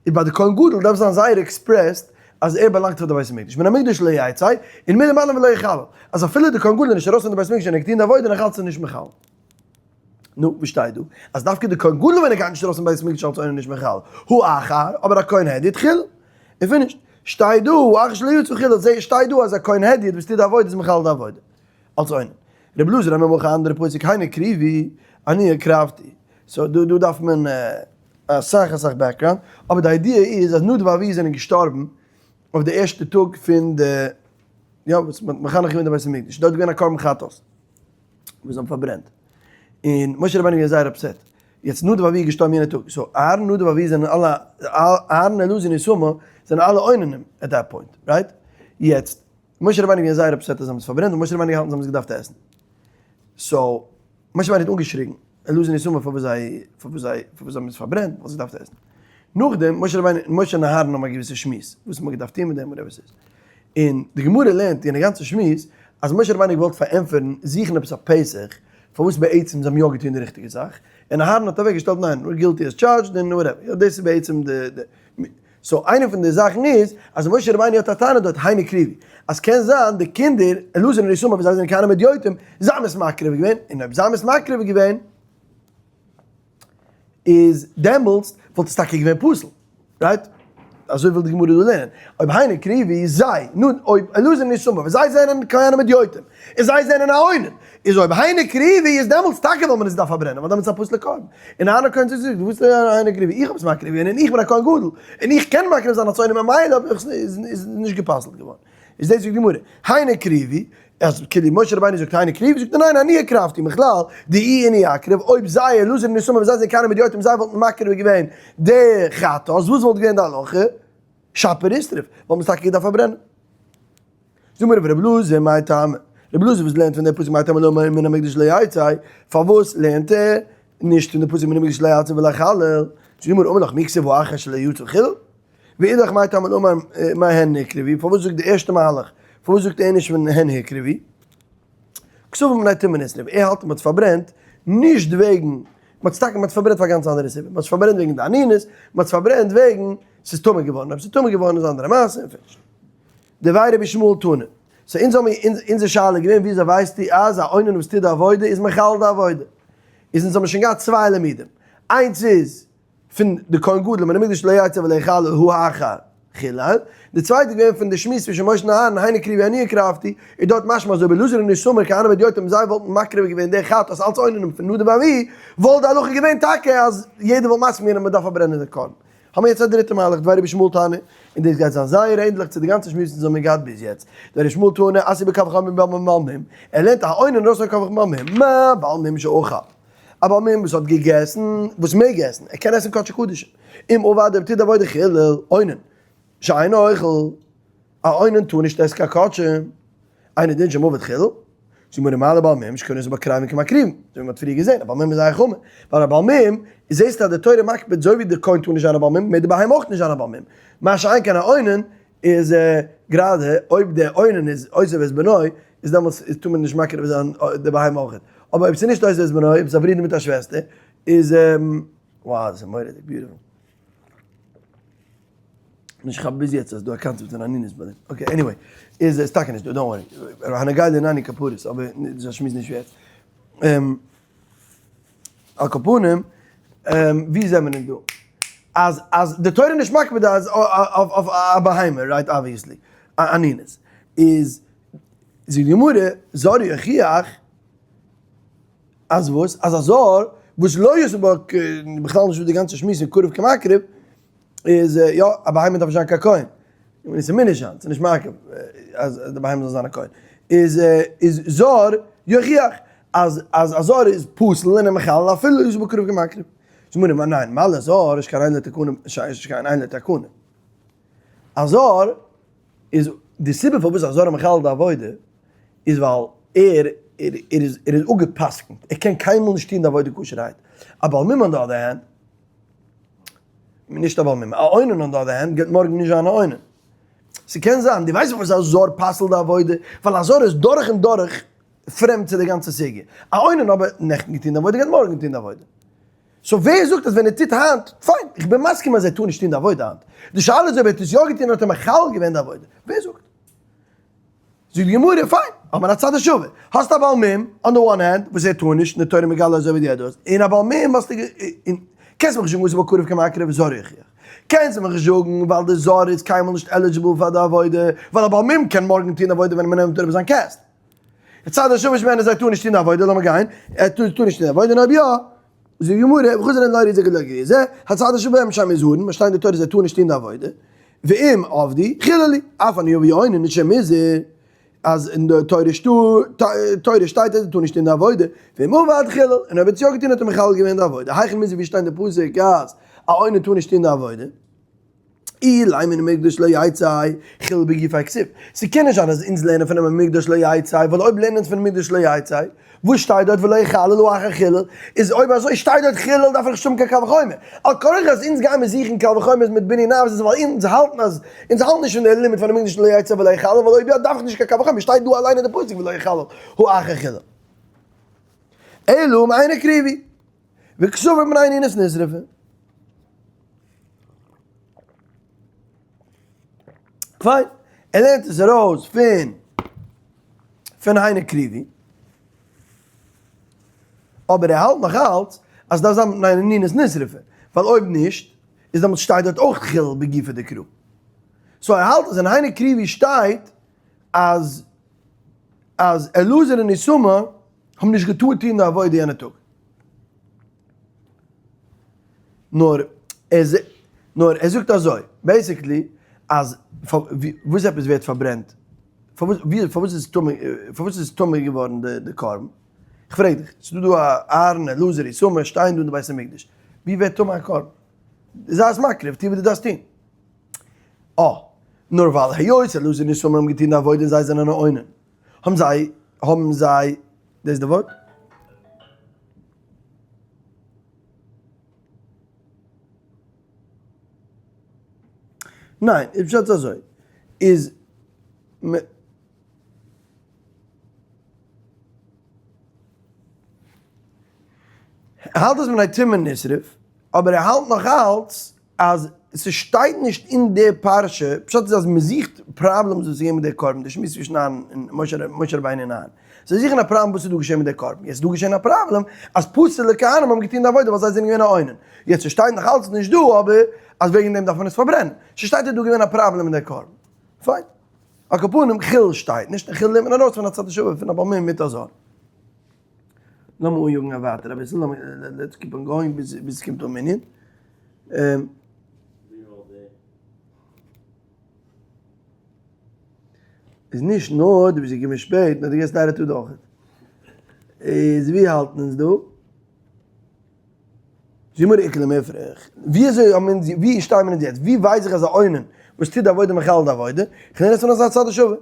איז ביי די כהן גדול דארף זיין זייער expressed אז ער באלאנגט פאר די בית המקדש, מן המקדש לא יצא, און מלמעלה ולא יחלל, אז אפילו די כהן גדול איז נישט ארויס פון די בית המקדש און ער האט געטון די עבודה נאך אלץ איז נישט מחלל. נו, וואס שטייט דא? אז דווקא די כהן גדול ווען ער גייט נישט ארויס פון בית המקדש אלץ אינו נישט מחלל, הא אחר, אבער א כהן הדיוט חילל. און finished. שטייט דא, האחר שלא יצא חילל, זעה שטייט דא אז א כהן הדיוט וואס טוט די עבודה איז מחלל די עבודה. אלץ אונן. רבי אלעזר אומר מהכא אנדערע פסוק הן הקריבו אני הקרבתי. So דא דא דארף מען אסאך אסאך background, אבער די idea איז אז נדב ואביהוא זענען געשטארבן אויף די ערשטע טאג פון די יא וואס מען האט מחנך געווען די בית המקדש, דארט איז געווען א קרבן חטאת וואס זיי האבן פארברענט, און משה רבינו איז געווען זייער upset, יעצט נדב ואביהוא איז געשטארבן יענע טאג, so אהרן נדב ואביהוא זענען אלע, אהרן אלעזר און איתמר זענען אלע אוננים at that point, right? יעצט משה רבינו איז געווען זייער upset אז זיי האבן עס פארברענט, און משה רבינו האט געהאלטן זיי האבן עס געדארפט עסן, so משה רבינו האט אנגעשריגן אלעזר און איתמר פארוואס זיי פארוואס זיי פארוואס זיי האבן עס פארברענט, וואלסט געדארפט עסן. נאכדעם משה רבינו משה און אהרן האבן א געוויסע שמועס וואס מ'האט געדארפט טון מיט דעם whatever ס'איז. און די גמרא לערנט אין די גאנצע שמועס אז משה רבינו האט געוואלט פארענטפערן זוכן עפעס א פתח פארוואס בעצם זיי האבן יא געטון די ריכטיגע זאך, און אהרן האט אוועק געשטעלט ניין, guilty as charged און whatever. יא דאס איז בעצם די די so איינע פון די זאכן איז אז משה רבינו האט א טענה דארט הן הקריבו אז קען זיין די קינדער אלעזר און איתמר וואס זיי זענען כהנים הדיוטים זיי האבן עס מקריב געווען און אויב זיי האבן עס מקריב געווען איז דעמאלטס וואלט עס טאקע געווען פסול right? אזוי וויל די גמרא דא לערנען אויב הן הקריבו זיי נו אויב אלעזר און איתמר וואס זיי זענען כהנים הדיוטים און זיי זענען א אונן, איז אויב הן הקריבו איז דעמאלטס טאקע ווייל מען עס דארף פארברענען, ווייל דעמאלטס איז א פסול'ע קרבן. און אהרן הכהן זאגט, דו וואס הן הקריבו, איך האב עס מקריב געווען און איך בין א כהן גדול, און איך קען מקריב זיין אלס אונן ממילא האב איך איז נישט גע'פסל'ט געווארן. איז דאס זאגט די גמרא, הן הקריבו, אז כאילו משה רבינו זאגט הן הקריבו, זאגט ער ניין אני הקרבתי, מכלל דאי אינהו אקריב, אויב זיי אלעזר און איתמר ווען זיי זענען כהנים הדיוטים זיי וואלטן מקריב געווען די חטאת, וואס וואלט געווען די הלכה? שפיר אישתריף, וואלט מען עס טאקע געדארפט פארברענען. זאג מיר רבי אלעזר מאי טעמא, רבי אלעזר וואס לערנט פון די פסוק מאי טעמא לא מן המקדש לא יצא, פארוואס לערנט ער נישט פון די פסוק מן המקדש לא יצא ולא יחלל, זאג מיר אמר לך מי כתיב האחר שלא יצא חילל, ואידך מאי טעמא לא אמר מהן הקריבו, פארוואס זאגט די ערשטע מהלך, פארוואס זאגט ער נישט פון הן הקריבו, כתובים בני טומאה נסרב, ער האלט מען האט פארברענט נישט וועגן, מען האט טאקע מען האט פארברענט פאר גאנץ אנדערע סיבה, מען האט פארברענט וועגן די אנינות, מען האט פארברענט וועגן ס'איז טמא געווארן, אויב ס'איז טמא געווארן איז אנדערע מעשה און פיניש. דבי רבי ישמעאל תנא. so אונז האמיר, אונזער שאלה איז געווען וויאזוי ווייסטו אז א אונן וואס טוט די עבודה איז מחלל די עבודה? איז אונז האמיר שוין געהאט צוויי לימודים, איינס איז פון די כהן גדול מן המקדש לא יצא ולא יחלל הוא האחר חילל, די צווייטע איז געווען פון די שמועס צווישן משה און אהרן הן הקריבו אני הקרבתי, איז דארט משמע אז אויב אלעזר און איתמר כהנים הדיוטים זיי וואלטן מקריב געווען די חטאת אלץ אוננים פון נדב ואביהוא, וואלט די הלכה געווען טאקע אז יעדער וואלט מסכים געווען אז מען דארף פארברענען די קרבן. האמיר יעצט א דריטע מהלך דבר רבי ישמעאל תנא, און דאס גייט זיין זייער ענדליך צו די גאנצע שמועס וואס האמיר געהאט ביז יעצט. דבר רבי ישמעאל תנא, עשי בקו חמין בעל מום, ער לערנט א אונן ראשו קו חמין מה בעל מום שאכל. א בעל מום וואס האט געגעסן, וואס מעג עסן, ער קען עסן קדשי קדשים, אם עבד אויב טוט עבודה חילל, אונן, שאינו אוכל, א אונן טאר נישט עסן קיין קדשים, אינו דין שאם עבד חילל, זאגט מיר מה לבעל מום שקונה זו בקרבים כמקריבים, אזוי ווי מען האט פריער געזען, א בעל מום איז זייער חמור, ווייל א בעל מום, זעסטו אז די תורה מקפיד אזוי ווי די כהן טאר נישט זיין א בעל מום, מעג די בהמה אויך נישט זיין א בעל מום, מה שאין כן א אונן, איז גראדע אויב דער אונן איז עוזב את בנו איז דעמאלטס טאר מען נישט מקריב זיין די בהמה אויך, אבער אויב ס'איז נישט עוזב את בנו אויב ס'איז א ברודער מיט א שוועסטער איז wow דאס איז מורא'דיג beautiful. נישט כאפ ביז יעצט אז דא א קאנצעפט פון אנינות ביי דעם, okay anyway איז עס טאקע נישט דא don't worry, הנוגע לעניני כפרות אבער דאס איז א שמועס נישט יעצט. על כל פנים, ווי זעמער אונז דא? אז אז די תורה איז נישט מקפיד אז אויף א בהמה, right obviously, אנינות. איז זאגט די גמרא, זר יוכיח, אז וואס? אז א זר וואס לא יעשה בה בכלל נישט דא די גאנצע שמועס פון קרוב כמקריב, איז יא, א בהמה דארף נישט זיין קיין כהן. און ס'מוז נישט זיין, ס'איז נישט מעכב אז די בהמה זאל זיין א כהן. איז איז זר יוכיח אז אז א זר איז פסול און מחלל אפילו איז בקרוב כמקריב. זאגט מיר ניין, מה לזר שכן אין לו תקנה, שכן אין לו תקנה. א זר איז די סיבה פארוואס א זר איז מחלל די עבודה איז ווייל ער ער איז ער איז אפגע'פסק'נט, ער קען קיינמאל נישט טון די עבודה כשר'הייט. א בעל מום on the other hand, נישט א בעל מום, א אונן on the other hand גייט מארגן נישט זיין א אונן. ס'קען זיין, דו ווייסט פארוואס א זר פסל'ט די עבודה? ווייל א זר איז דורך און דורך פרעמד צו די גאנצע סוגיא. א אונן אבער נעכטן געטון די עבודה גייט מארגן טון די עבודה. so ווער זאגט אז ווען ער טוט היינט, פיין, איך בין מסכים אז ער טאר נישט טון די עבודה היינט. די שאלה איז אויב ער האט עס יא געטון האט ער מחלל געווען די עבודה. ווער זאגט? זאגט די גמרא, פיין, האט מען א צד השווה, האסט א בעל מום, on the one hand, וואס ער טאר נישט, און די תורה מגלה אזוי ווי די עדות, און א בעל מום האסטו, און קענסט מיך נישט זאגן וואס איז בקרוב כמקריב זר יוכיח, קענסט מיך נישט זאגן ווייל די זר איז קיינמאל נישט eligible פאר די עבודה, ווייל א בעל מום קען מארגן טון עבודה ווען מען נעמט אראפ זיין cast. די צד השווה שמענו זיי טאר נישט טון די עבודה, לאמיר גיין, ער טאר נישט טון די עבודה, און אויב יא, זאגט די גמרא, וחזר אין לא ריזק ולא גריז, הצד השווה בהם שם מזהרין, מ'שטייט אין די תורה זיי טארן נישט טון די עבודה, ואם עבדו, חיללו, אף אני אבי אונן נישט שם מזהר, אז אין די תורה שטייט אז זיי טארן נישט טון די עבודה, ואם עבד חילל, און אויב ער האט עס יא געטון האט ער מחלל געווען די עבודה, היכן מזהר ווי שטייט אין די פסוק אז א אונן טאר נישט טון די עבודה? אילימא ומקדש לא יצא, חילל בגופיה כתיב. ס'קען נישט זיין אז אונז לערנען פון ומקדש לא יצא, ווייל אויב לערנען אונז פון מקדש לא יצא, וואס שטייט דארט ולא יחלל האחר חילל, איז אויב אזוי שטייט דארט חילל דארף איך נישט האבן קיין קל וחומר. על כרחך אז אונז גיימער זוכן קל וחומר'ס מיט בנין אבות איז ווייל אונז האלטן אז אונז האלטן נישט פון די לימוד פון ומקדש לא יצא ולא יחלל ווייל אויב יא דארף איך נישט קיין קל וחומר שטייט דא אליין אין די פסוק ולא יחלל האחר חילל. אלא מהן הקריבו. וקסבר מפני אנינות נשרפה. פיין, ער לערנט עס ארויס פון פון הן הקריבו, אבער ער האלט נאך אלץ אז דארף זיין מפני אנינות נשרפה, ווייל אויב נישט איז דעמאלטס שטייט דארט אויך חילל בגופיה דקרא. so ער האלט אז אין הן הקריבו שטייט אז אז אלעזר און איתמר האבן נישט געטארט טון די עבודה יענע טאג. נאר ער נאר ער זאגט אזוי, basically, אז וואס עפעס ווערט פארברענט? פארוואס פארוואס איז טמא פארוואס איז טמא געווארן די די קרבן? איך פרעג דיך, ס'איז דא דא א אהרן, אלעזר, איתמר שטייען דא אין די בית המקדש, ווי ווערט טמא א קרבן? זיי עס מקריב, טו וואס דו דארפסט טון. אה, נאר ווייל היות אלעזר און איתמר האבן געטון די עבודה און זיי זענען א אונן, האבן זיי, האבן זיי, דאס איז די ווארט? ניין, איז פשט אזוי, איז מ. ער האלט אז מפני טומאה נשרף, אבער ער האלט נאך אלץ אז. ס'שטייט נישט אין די פרשה, פשט איז אז מ'זוכט problems וואס איז געווען מיט די קרבן, די שמועס צווישן אהרן און משה רבינו און אהרן. זיי זוכן א פראבלעם וואס איז דא געשען מיט די קרבן, יעצט איז דא געשען א פראבלעם אז פסול'ע כהנים האבן געטון די עבודה ווייל זיי זענען געווען א אונן, יעצט ס'שטייט נאך אלץ נישט דא אבער אז וועגן דעם דארף מען עס פארברענען, ס'שטייט איז דא געווען א פראבלעם מיט די קרבן, פיין. על כל פנים חילול שטייט נישט און חילול לערנט מען ארויס פון א צד השווה פון א בעל מום מיט א זר. לאמיר אניאגן א ווייטער אביסל, לאמיר let's keep on going ביז עס קומט אן מנין. איז נישט נאר דו ביסט געקומען שפעט, נאר דו געסט ליידער טאג אויכעט. איז ווי האלטן אונז דא? זמר עיקר למפרח, ווי אזוי האבן אונז, ווי שטייען מיר אונז יעצט? ווי ווייס איך אז א אונן וואס טוט די עבודה מחלל די עבודה? איך לערן עס פון אזא צד השווה.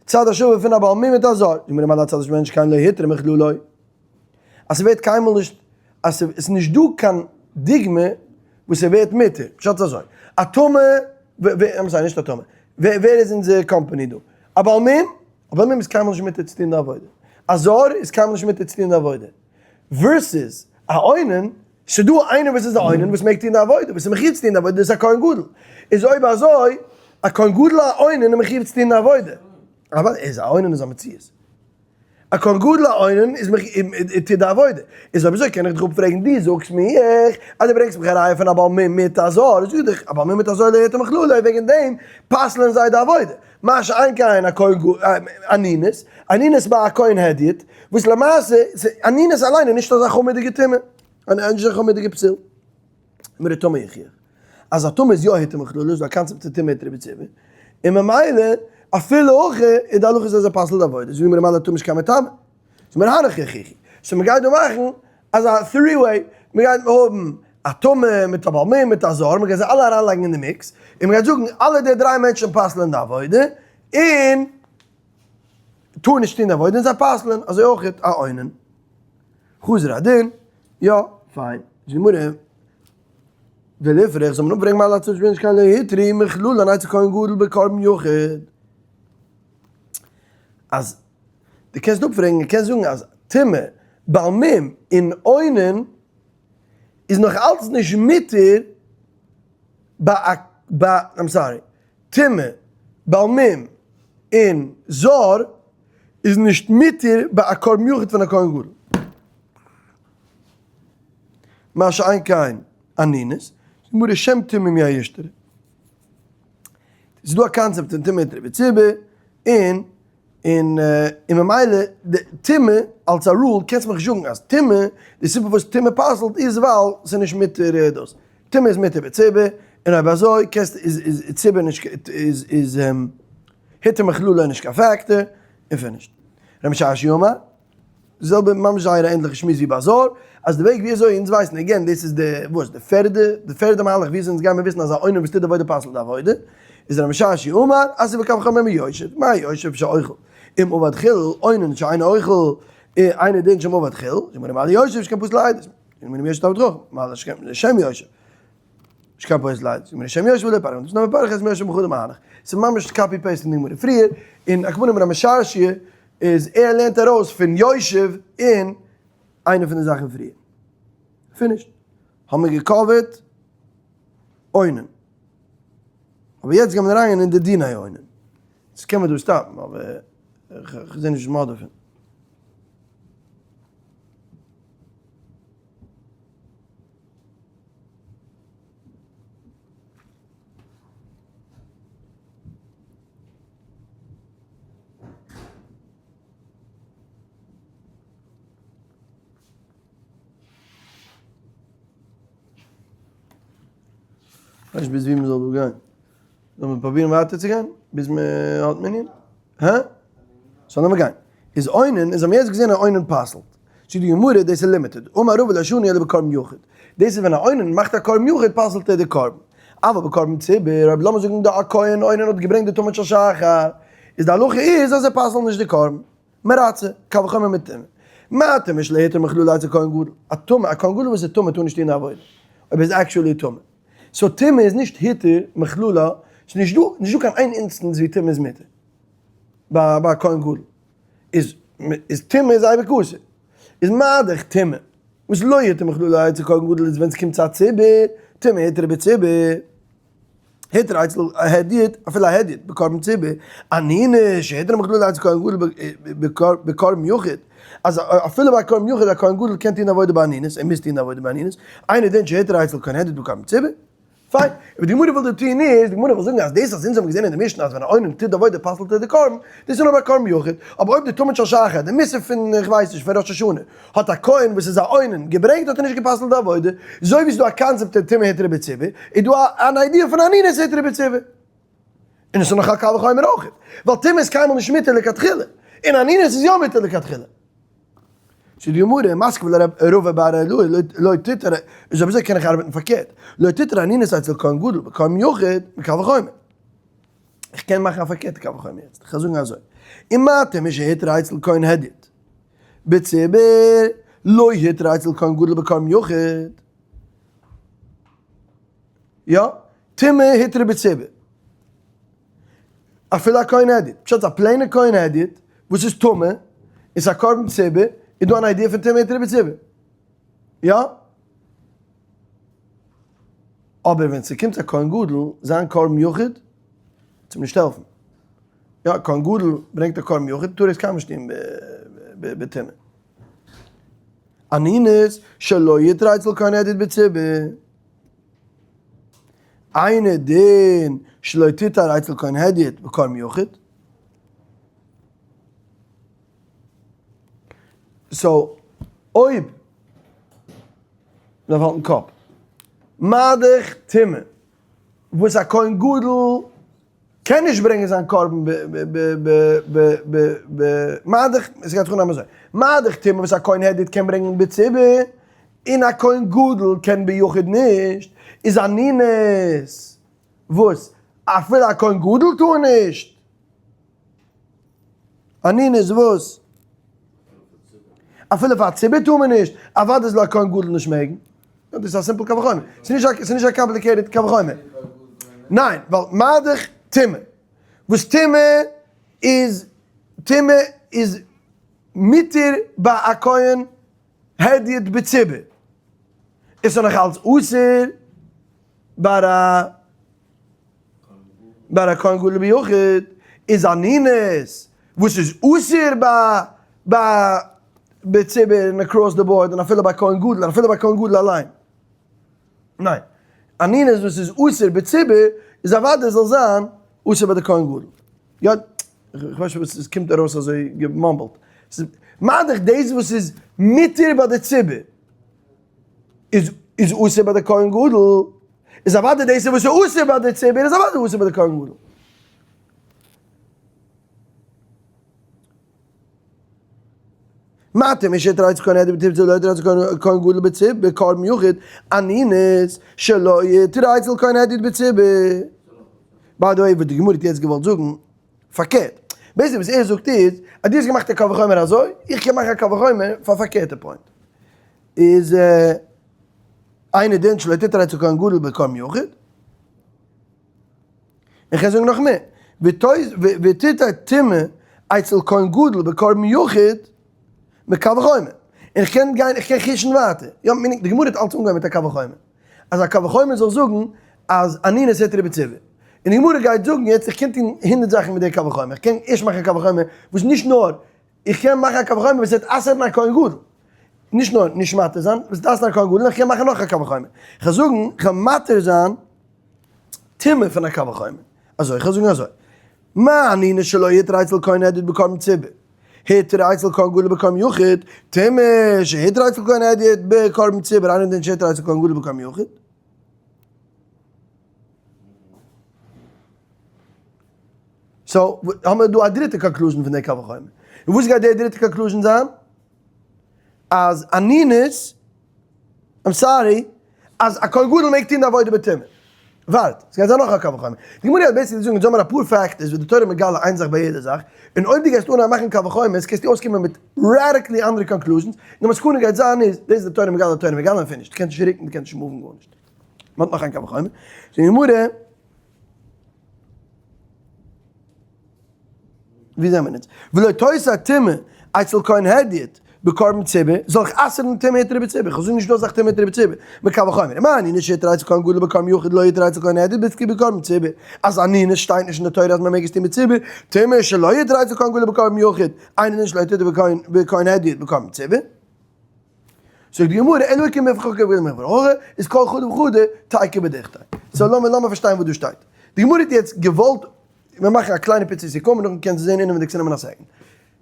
צד השווה פון א בעל מום מיט א זר. זמר מה לצד השווה שכן לא הותרה מכללו. אז ס'ווערט קיינמאל נישט, אז ס'איז נישט דא קיין דוגמא וואס ס'ווערט מותר. פשט איז אזוי, א טמא, I'm sorry, נישט א טמא, ווער איז אונזער קאמפאני דא? א בעל מום? א בעל מום איז קיינמאל נישט מותר צו טון די עבודה. א זר איז קיינמאל נישט מותר צו טון די עבודה. versus א אונן, ס'דא איינער וואס איז א אונן וואס מעג טון די עבודה, וואס איז מחיוב צו טון די עבודה, דאס איז א כהן גדול. איז אויב אזוי, א כהן גדול א אונן איז מחיוב צו טון די עבודה. אבער איז א אונן איז א מציאות. א כהן גדול א אונן איז טוט די עבודה. איז אויב אזוי קען איך דיך אפפרעגן, דו זאגסט מיר אז דו ברענגסט מיך א ראיה פון א בעל מום מיט א זר, זאג איך דיך, א בעל מום מיט א זר לא הותר מכללו, וועגן דעם פסל'ען זיי די עבודה. מה שאין כן א כהן גדול, אנינות, אנינות ביי א כהן הדיוט, וואס למעשה, אנינות אליין איז נישט אזא חמור'דיגע טומאה, נישט אזא חמור'דיגע פסול. מר' טמא יוכיח, אז א טמא איז יא היתר מכללא, איז דא א קאנצעפט פון טומאה היתר בציבור, און ממילא אפילו הכי איז די הלכה אז ער פסל'ט די עבודה, זאגט די גמרא מה לטמא שכן מטמא, זאגט מיר הנך יוכיחו, so מ'גייט דא מאכן אזא three way, מ'גייט האבן א טמא מיט א בעל מום מיט א זר, מ'גייט זיי אלע אריינלייגן אין די mix, און מ'גייט זאגן אלע די דריי מענטשן פסל'ען די עבודה, און טאר נישט טון די עבודה און זיי פסל'ען, אזוי אויך א אונן. חזר הדין, יא, פיין. זאגט די גמרא, וליפרך זאל מען אפברענגען מה להצעות בין שכן לא הותרו מכללן אצל כהן גדול בקרבן יחיד. אז דו קענסט אפפרעגן און קענסט זאגן אז טומאה, בעל מום און אונן איז נאך אלץ נישט מותר ביי א ביי I'm sorry, טומאה, בעל מום און זר איז נישט מותר ביי א קרבן יחיד פון א כהן גדול. מה שאין כן אנינות, גמרא שם טומאה מי הישתרי. ס'איז דא א קאנצעפט פון טומאה היתרה בציבור, און און און ממילא די טומאה אלס א rule קענסט מיך נישט זאגן אז טומאה, די סיבה וואס טומאה פסל'ט איז ווייל ס'איז נישט מותר דאס. טומאה איז מותר בציבור, און אויב אזוי קענסטו איז איז ציבור נישט איז איז היתר מכללא נישט קיין factor, און finished. ר' משרשיא אמר. די זעלבע ממש זייער א ענדליכע שמועס ווי ביי זר, אז די וועג ווי אזוי אונז ווייסן, again דאס איז די וואס די פערדע די פערדע מהלך ווי אזוי אונז גיימער וויסן אז א אונן וואס טוט די עבודה פסל'ט די עבודה, איז ר' משרשיא אמר אז ס'איז וקל וחומר מיושב, מה יושב שאוכל אם עבד חילול, אונן שאינו אוכל אינו דין שאם עבד חילול, זאגט מען מה ליושב שכן פסול לעדות, זאגט מען יושב תלמיד חכם, מה לשם יושב שכן פסול לעדות, זאגט מען לשם יושב ולא פרך, דאס נאמען פרך איז מיושב מחודם מהלך, ס'איז ממש copy paste פון די גמרא פריער, און הכוונה ר' משרשיא איז ער לערנט ארויס פון יושב און איינע פון די זאכן פריער. finished. האבן מיר גע cover ט אונן. אבער יעצט גייען מיר אריינגיין אין די דיני אונן. יעצט קען מען דא stop ן אבער כ'זע נישט וואס מ'האט דערפון. כ'ווייס נישט ביז ווי מ'זאל דא גיין. זאל מען פרובירן ווייטער צו גיין? ביז מ'האט מנין? הא? so לאמיר גיין. איז אונן, איז האבן מיר יעצט געזען אז אונן פסל'ט. זאגט די גמרא, דאס איז limited. אמר רבא לא שנו אלא בקרבן יחיד. דאס איז ווען א אונן מאכט א קרבן יחיד פסל'ט ער די קרבן. אבל בקרבן ציבור, אויב לאמיר זאגן די א כהן אונן האט געברענגט די תמיד של שחר, איז די הלכה איז אז ער פסל'ט נישט די קרבן. מרצה, קל וחומר מיט טומאה. מה טומאה שלא הותר מכללא אצל כהן גדול? א טמא, א כהן גדול וואס איז טמא טאר נישט טון די עבודה. אויב ער איז actually טמא. so טומאה איז נישט היתר מכללא, ס'איז נישט דא, נישט דא קיין איין instance ווי טומאה איז מותר. ביי ביי א כהן גדול. איז איז טומאה איז אייביג אסור. איז מה דאך טומאה וואס לא היתר מכללא אצל כהן גדול איז ווען ס'קומט צו א ציבור, טומאה היתר בציבור. הותרה אצל הדיוט, אפילו א הדיוט בקרבן ציבור, אנינות שהותרה מכללה אצל כהן גדול בקרבן יחיד, אז אפילו ביי קרבן יחיד א כהן גדול קען טון עבודה באנינות, ער מוז טון עבודה באנינות, אינו דין שהותרה אצל כהן הדיוט בקרבן ציבור. פיין, אבער די גמרא וויל דא טון איז, די גמרא וויל זאגן אז דאס אז אונז האבן געזען אין די משנה אז ווען א אונן טוט די עבודה פסל'ט ער די קרבן, דאס איז נאר ביי קרבן יחיד, אבער אויב די תמיד של שחר, די מוסף פון איך ווייס נישט פון ראש השנה, האט א כהן וואס איז א אונן געברענגט האט ער נישט גע'פסל'ט די עבודה, אזוי ווי ס'איז דא א קאנצעפט פון טומאה הותרה בציבור, איז דא אן idea פון אנינות הותרה בציבור. און עס איז נאך א קל וחומר אויך, ווייל טומאה איז קיינמאל נישט מותר לכתחילה, און אנינות איז יא מותר לכתחילה. זאגט די גמרא, מתקיף לה רבא בר אילעאי לא תותר, איז אויב אזוי קען איך ארבעטן פארקערט, לא תותר אנינות אצל כהן גדול בקרבן יחיד מקל וחומר. איך קען מאכן א פארקערטע קל וחומר יעצט, איך וועל זאגן אזוי, ומה טומאה שהותרה אצל כהן הדיוט בציבור, לא הותרה אצל כהן גדול בקרבן יחיד. יא, טומאה הותרה בציבור. אפילו א כהן הדיוט. פשט א plain ע כהן הדיוט וואס איז טמא, איז א קרבן ציבור, איז דא אן idea פון טומאה הותרה בציבור. יא? אבער ווען ס'קומט צו א כהן גדול, זיין קרבן יחיד, צו אים נישט העלפן. יא, כהן גדול ברענגט א קרבן יחיד, טאר ער עס קיינמאל נישט טון בטומאה. אנינות שלא הותרה אצל כהן הדיוט בציבור. אינו דין שלא תותר אצל כהן הדיוט בקרבן יחיד. so אויב מ'דארף האלטן קאפ. מה דאך טומאה וואס א כהן גדול קען נישט ברענגען זיין קרבן ב ב ב ב ב ב מה דאך, עס גייט זיך אנהייבן אזוי, מה דאך טומאה וואס א כהן הדיוט קען ברענגען בציבור, און א כהן גדול קען ביחיד נישט, איז אנינות וואס אפילו א כהן גדול טאר נישט, אנינות וואס אפילו פאר א ציבור טאר מען נישט, אוודאי זאל א כהן גדול נישט מעגן. דאס איז א simple קל וחומר. ס'איז נישט א complicated קל וחומר. ניין, ווייל מה דאך טומאה. וואס טומאה איז, טומאה איז מותר ביי א כהן הדיוט בציבור. איז עס נאך אלץ אסור ביי א ביי א כהן גדול ביחיד איז אנינות וואס איז אסור ביי ביי בציבור און across the board און אפילו ביי כהן גדול און אפילו ביי כהן גדול אליין. ניין. אנינות וואס איז אסור בציבור איז אוודאי זאל זיין אסור ביי די כהן גדול. יא, איך ווייס נישט וואס עס קומט ארויס אזוי גע mumble ט. מה דאך דאס וואס איז מותר ביי די ציבור איז איז אסור ביי די כהן גדול, איז אוודאי דאס וואס איז אסור ביי די ציבור איז אוודאי אסור ביי די כהן גדול. מה טומאה שהותרה אצל כהן הדיוט בציבור לא הותרה אצל כהן גדול בציבור בקרבן יחיד אנינות שלא הותרה אצל כהן הדיוט בציבור. by the way וואס די גמרא האט יעצט געוואלט זאגן פארקערט. בעצם וואס ער זאגט איז אז דו האסט געמאכט א קל וחומר אזוי, איך קען מאכן א קל וחומר פאר פארקערטע point. איז אינו דין שלא תותר אצל כהן גדול בקרבן יחיד. איך קען זאגן נאך מער, ותותר טומאה אצל כהן גדול בקרבן יחיד מקל וחומר. און איך קען גיין, איך קען חישן ווייטער. יא, meaning די גמרא האט אלץ אנגעהויבן מיט א קל וחומר. אז א קל וחומר זאל זאגן אז אנינות הותרה בציבור. און די גמרא גייט זאגן יעצט איך קען טון הונדערט זאכן מיט די קל וחומר. איך קען ערשט מאכן א קל וחומר וואס נישט נאר, איך קען מאכן א קל וחומר וואס וועט אסר'ן א כהן גדול. נישט נאר נישט מתיר זיין, וואס וועט אסר'ן א כהן גדול, איך קען מאכן נאך א קל וחומר. איך וועל זאגן, איך וועל מתיר זיין טומאה פון א קל וחומר. אזוי, איך וועל זאגן אזוי. מה אנינות שלא הותרה אצל כהן הדיוט בקרבן ציבור, הותרה אצל כהן גדול בקרבן יחיד, טומאה שהותרה אצל כהן הדיוט בקרבן ציבור, אינו דין שהותרה אצל כהן גדול בקרבן יחיד. so, האמיר דא א דריטע conclusion פון די קל וחומר. און וואס גייט די דריטע conclusion זיין? אז אנינות, I'm sorry, אז א כהן גדול מעג טון די עבודה בטומאה. ווארט, ס'גייט זיין נאך א קל וחומר. די גמרא האט basically געזאגט, אונז האמיר אפאר factors וואס די תורה מגלה איין זאך ביי יעדע זאך, און אויב דו גייסט אנהייבן מאכן קל וחומר'ס קענסטו אויסקומען מיט radically אנדערע conclusions, און די מסקנא גייט זיין איז, דאס איז די תורה מגלה, די תורה מגלה און finish, דו קענסט נישט רוקן, דו קענסט נישט move ן גארנישט. מ'האט נאך איין קל וחומר. זאגט די גמרא. ווי זעמער אונז? ולא תותר טומאה אצל כהן הדיוט. בקרבן ציבור, זאל איך אסר'ן טומאה הותרה בציבור? איך זאג נישט דא אזאך טומאה הותרה בציבור. מקל וחומר. מה אנינות שהותרה אצל כהן גדול בקרבן יחיד לא הותרה אצל כהן הדיוט בקרבן ציבור. אז אנינות שטייט נישט אין די תורה אז מען מעג עס טון בציבור. טומאה שלא הותרה אצל כהן גדול בקרבן יחיד, אינו דין שלא הותרה בכהן הדיוט בקרבן ציבור. זאגט די גמרא, אלא איכא מיפרך הכא איז כל חדא וחדא תיקו בדוכתיה. so לאמיר לאמיר פארשטיין וואס דא שטייט. די גמרא האט יעצט געוואלט, מיר מאכן א קליינע פיצי סיכום און נאכדעם קענסטו זען אינעווייניג צו נעמען א second.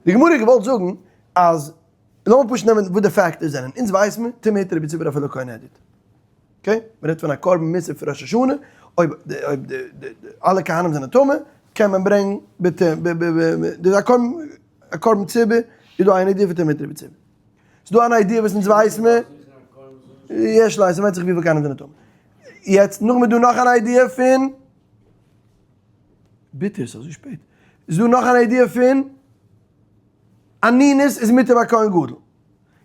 די גמרא האט געוואלט זאגן אז, לאמיר פשוט נעמען וואס די factors זענען, אונז ווייס מיר, טומאה הותרה בציבור אפילו כהן הדיוט. okay? מען רעדט פון א קרבן מוסף פון ראש השנה, אויב אויב די אלע כהנים זענען טמא, קען מען ברענגן ביטע ב ב ב די א קרבן א קרבן ציבור, איז דא אן idea פון טומאה הותרה בציבור. ס'איז דא אן idea וואס אונז ווייס מיר, יש לה, ס'ווענדט זיך וויפיל כהנים זענען טמא. יעצט נאכדעם איז דא נאך אן idea פון, ביטער ס'איז אזוי שפעט. איז דא נאך אן idea פון אנינות איז מותר ביי כהן גדול.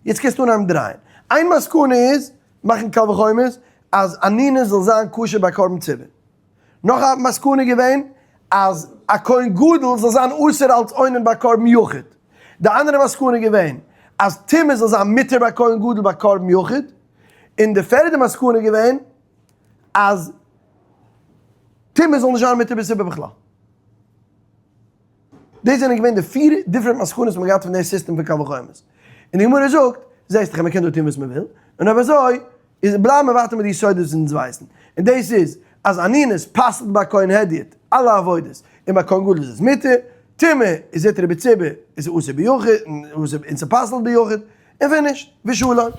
יעצט קענסטו אנהייבן דרייען. איין מסקנא איז, מאכן קל וחומר'ס, אז אנינות זאל זיין כשר ביי קרבן ציבור. נאך א מסקנא איז געווען, אז א כהן גדול זאל זיין אסור אלס אונן ביי קרבן יחיד. די אנדערע מסקנא איז געווען, אז טומאה זאל זיין מותר ביי כהן גדול ביי קרבן יחיד. און די פערדע מסקנא איז געווען, אז טומאה זאל נישט זיין מותר בציבור בכלל. דאס זענען געווען די פיר different מסקנות וואס מען האט געהאט פון די סיסטעם פון קל וחומר'ס. און די גמרא זאגט, זעסט דאך אז מען קען דא טון וואס מען וויל, און אויב אזוי איז בלייבן מיר ווייטער מיט די יסודות וואס אונז ווייסן, און דאס איז אז אנינות פסל'ט ביי כהן הדיוט אלע עבודות, און ביי כהן גדול איז עס מותר, טומאה איז הותרה בציבור איז אסור ביחיד, און ס'פסל'ט ביחיד, און ווען נישט, ושלום.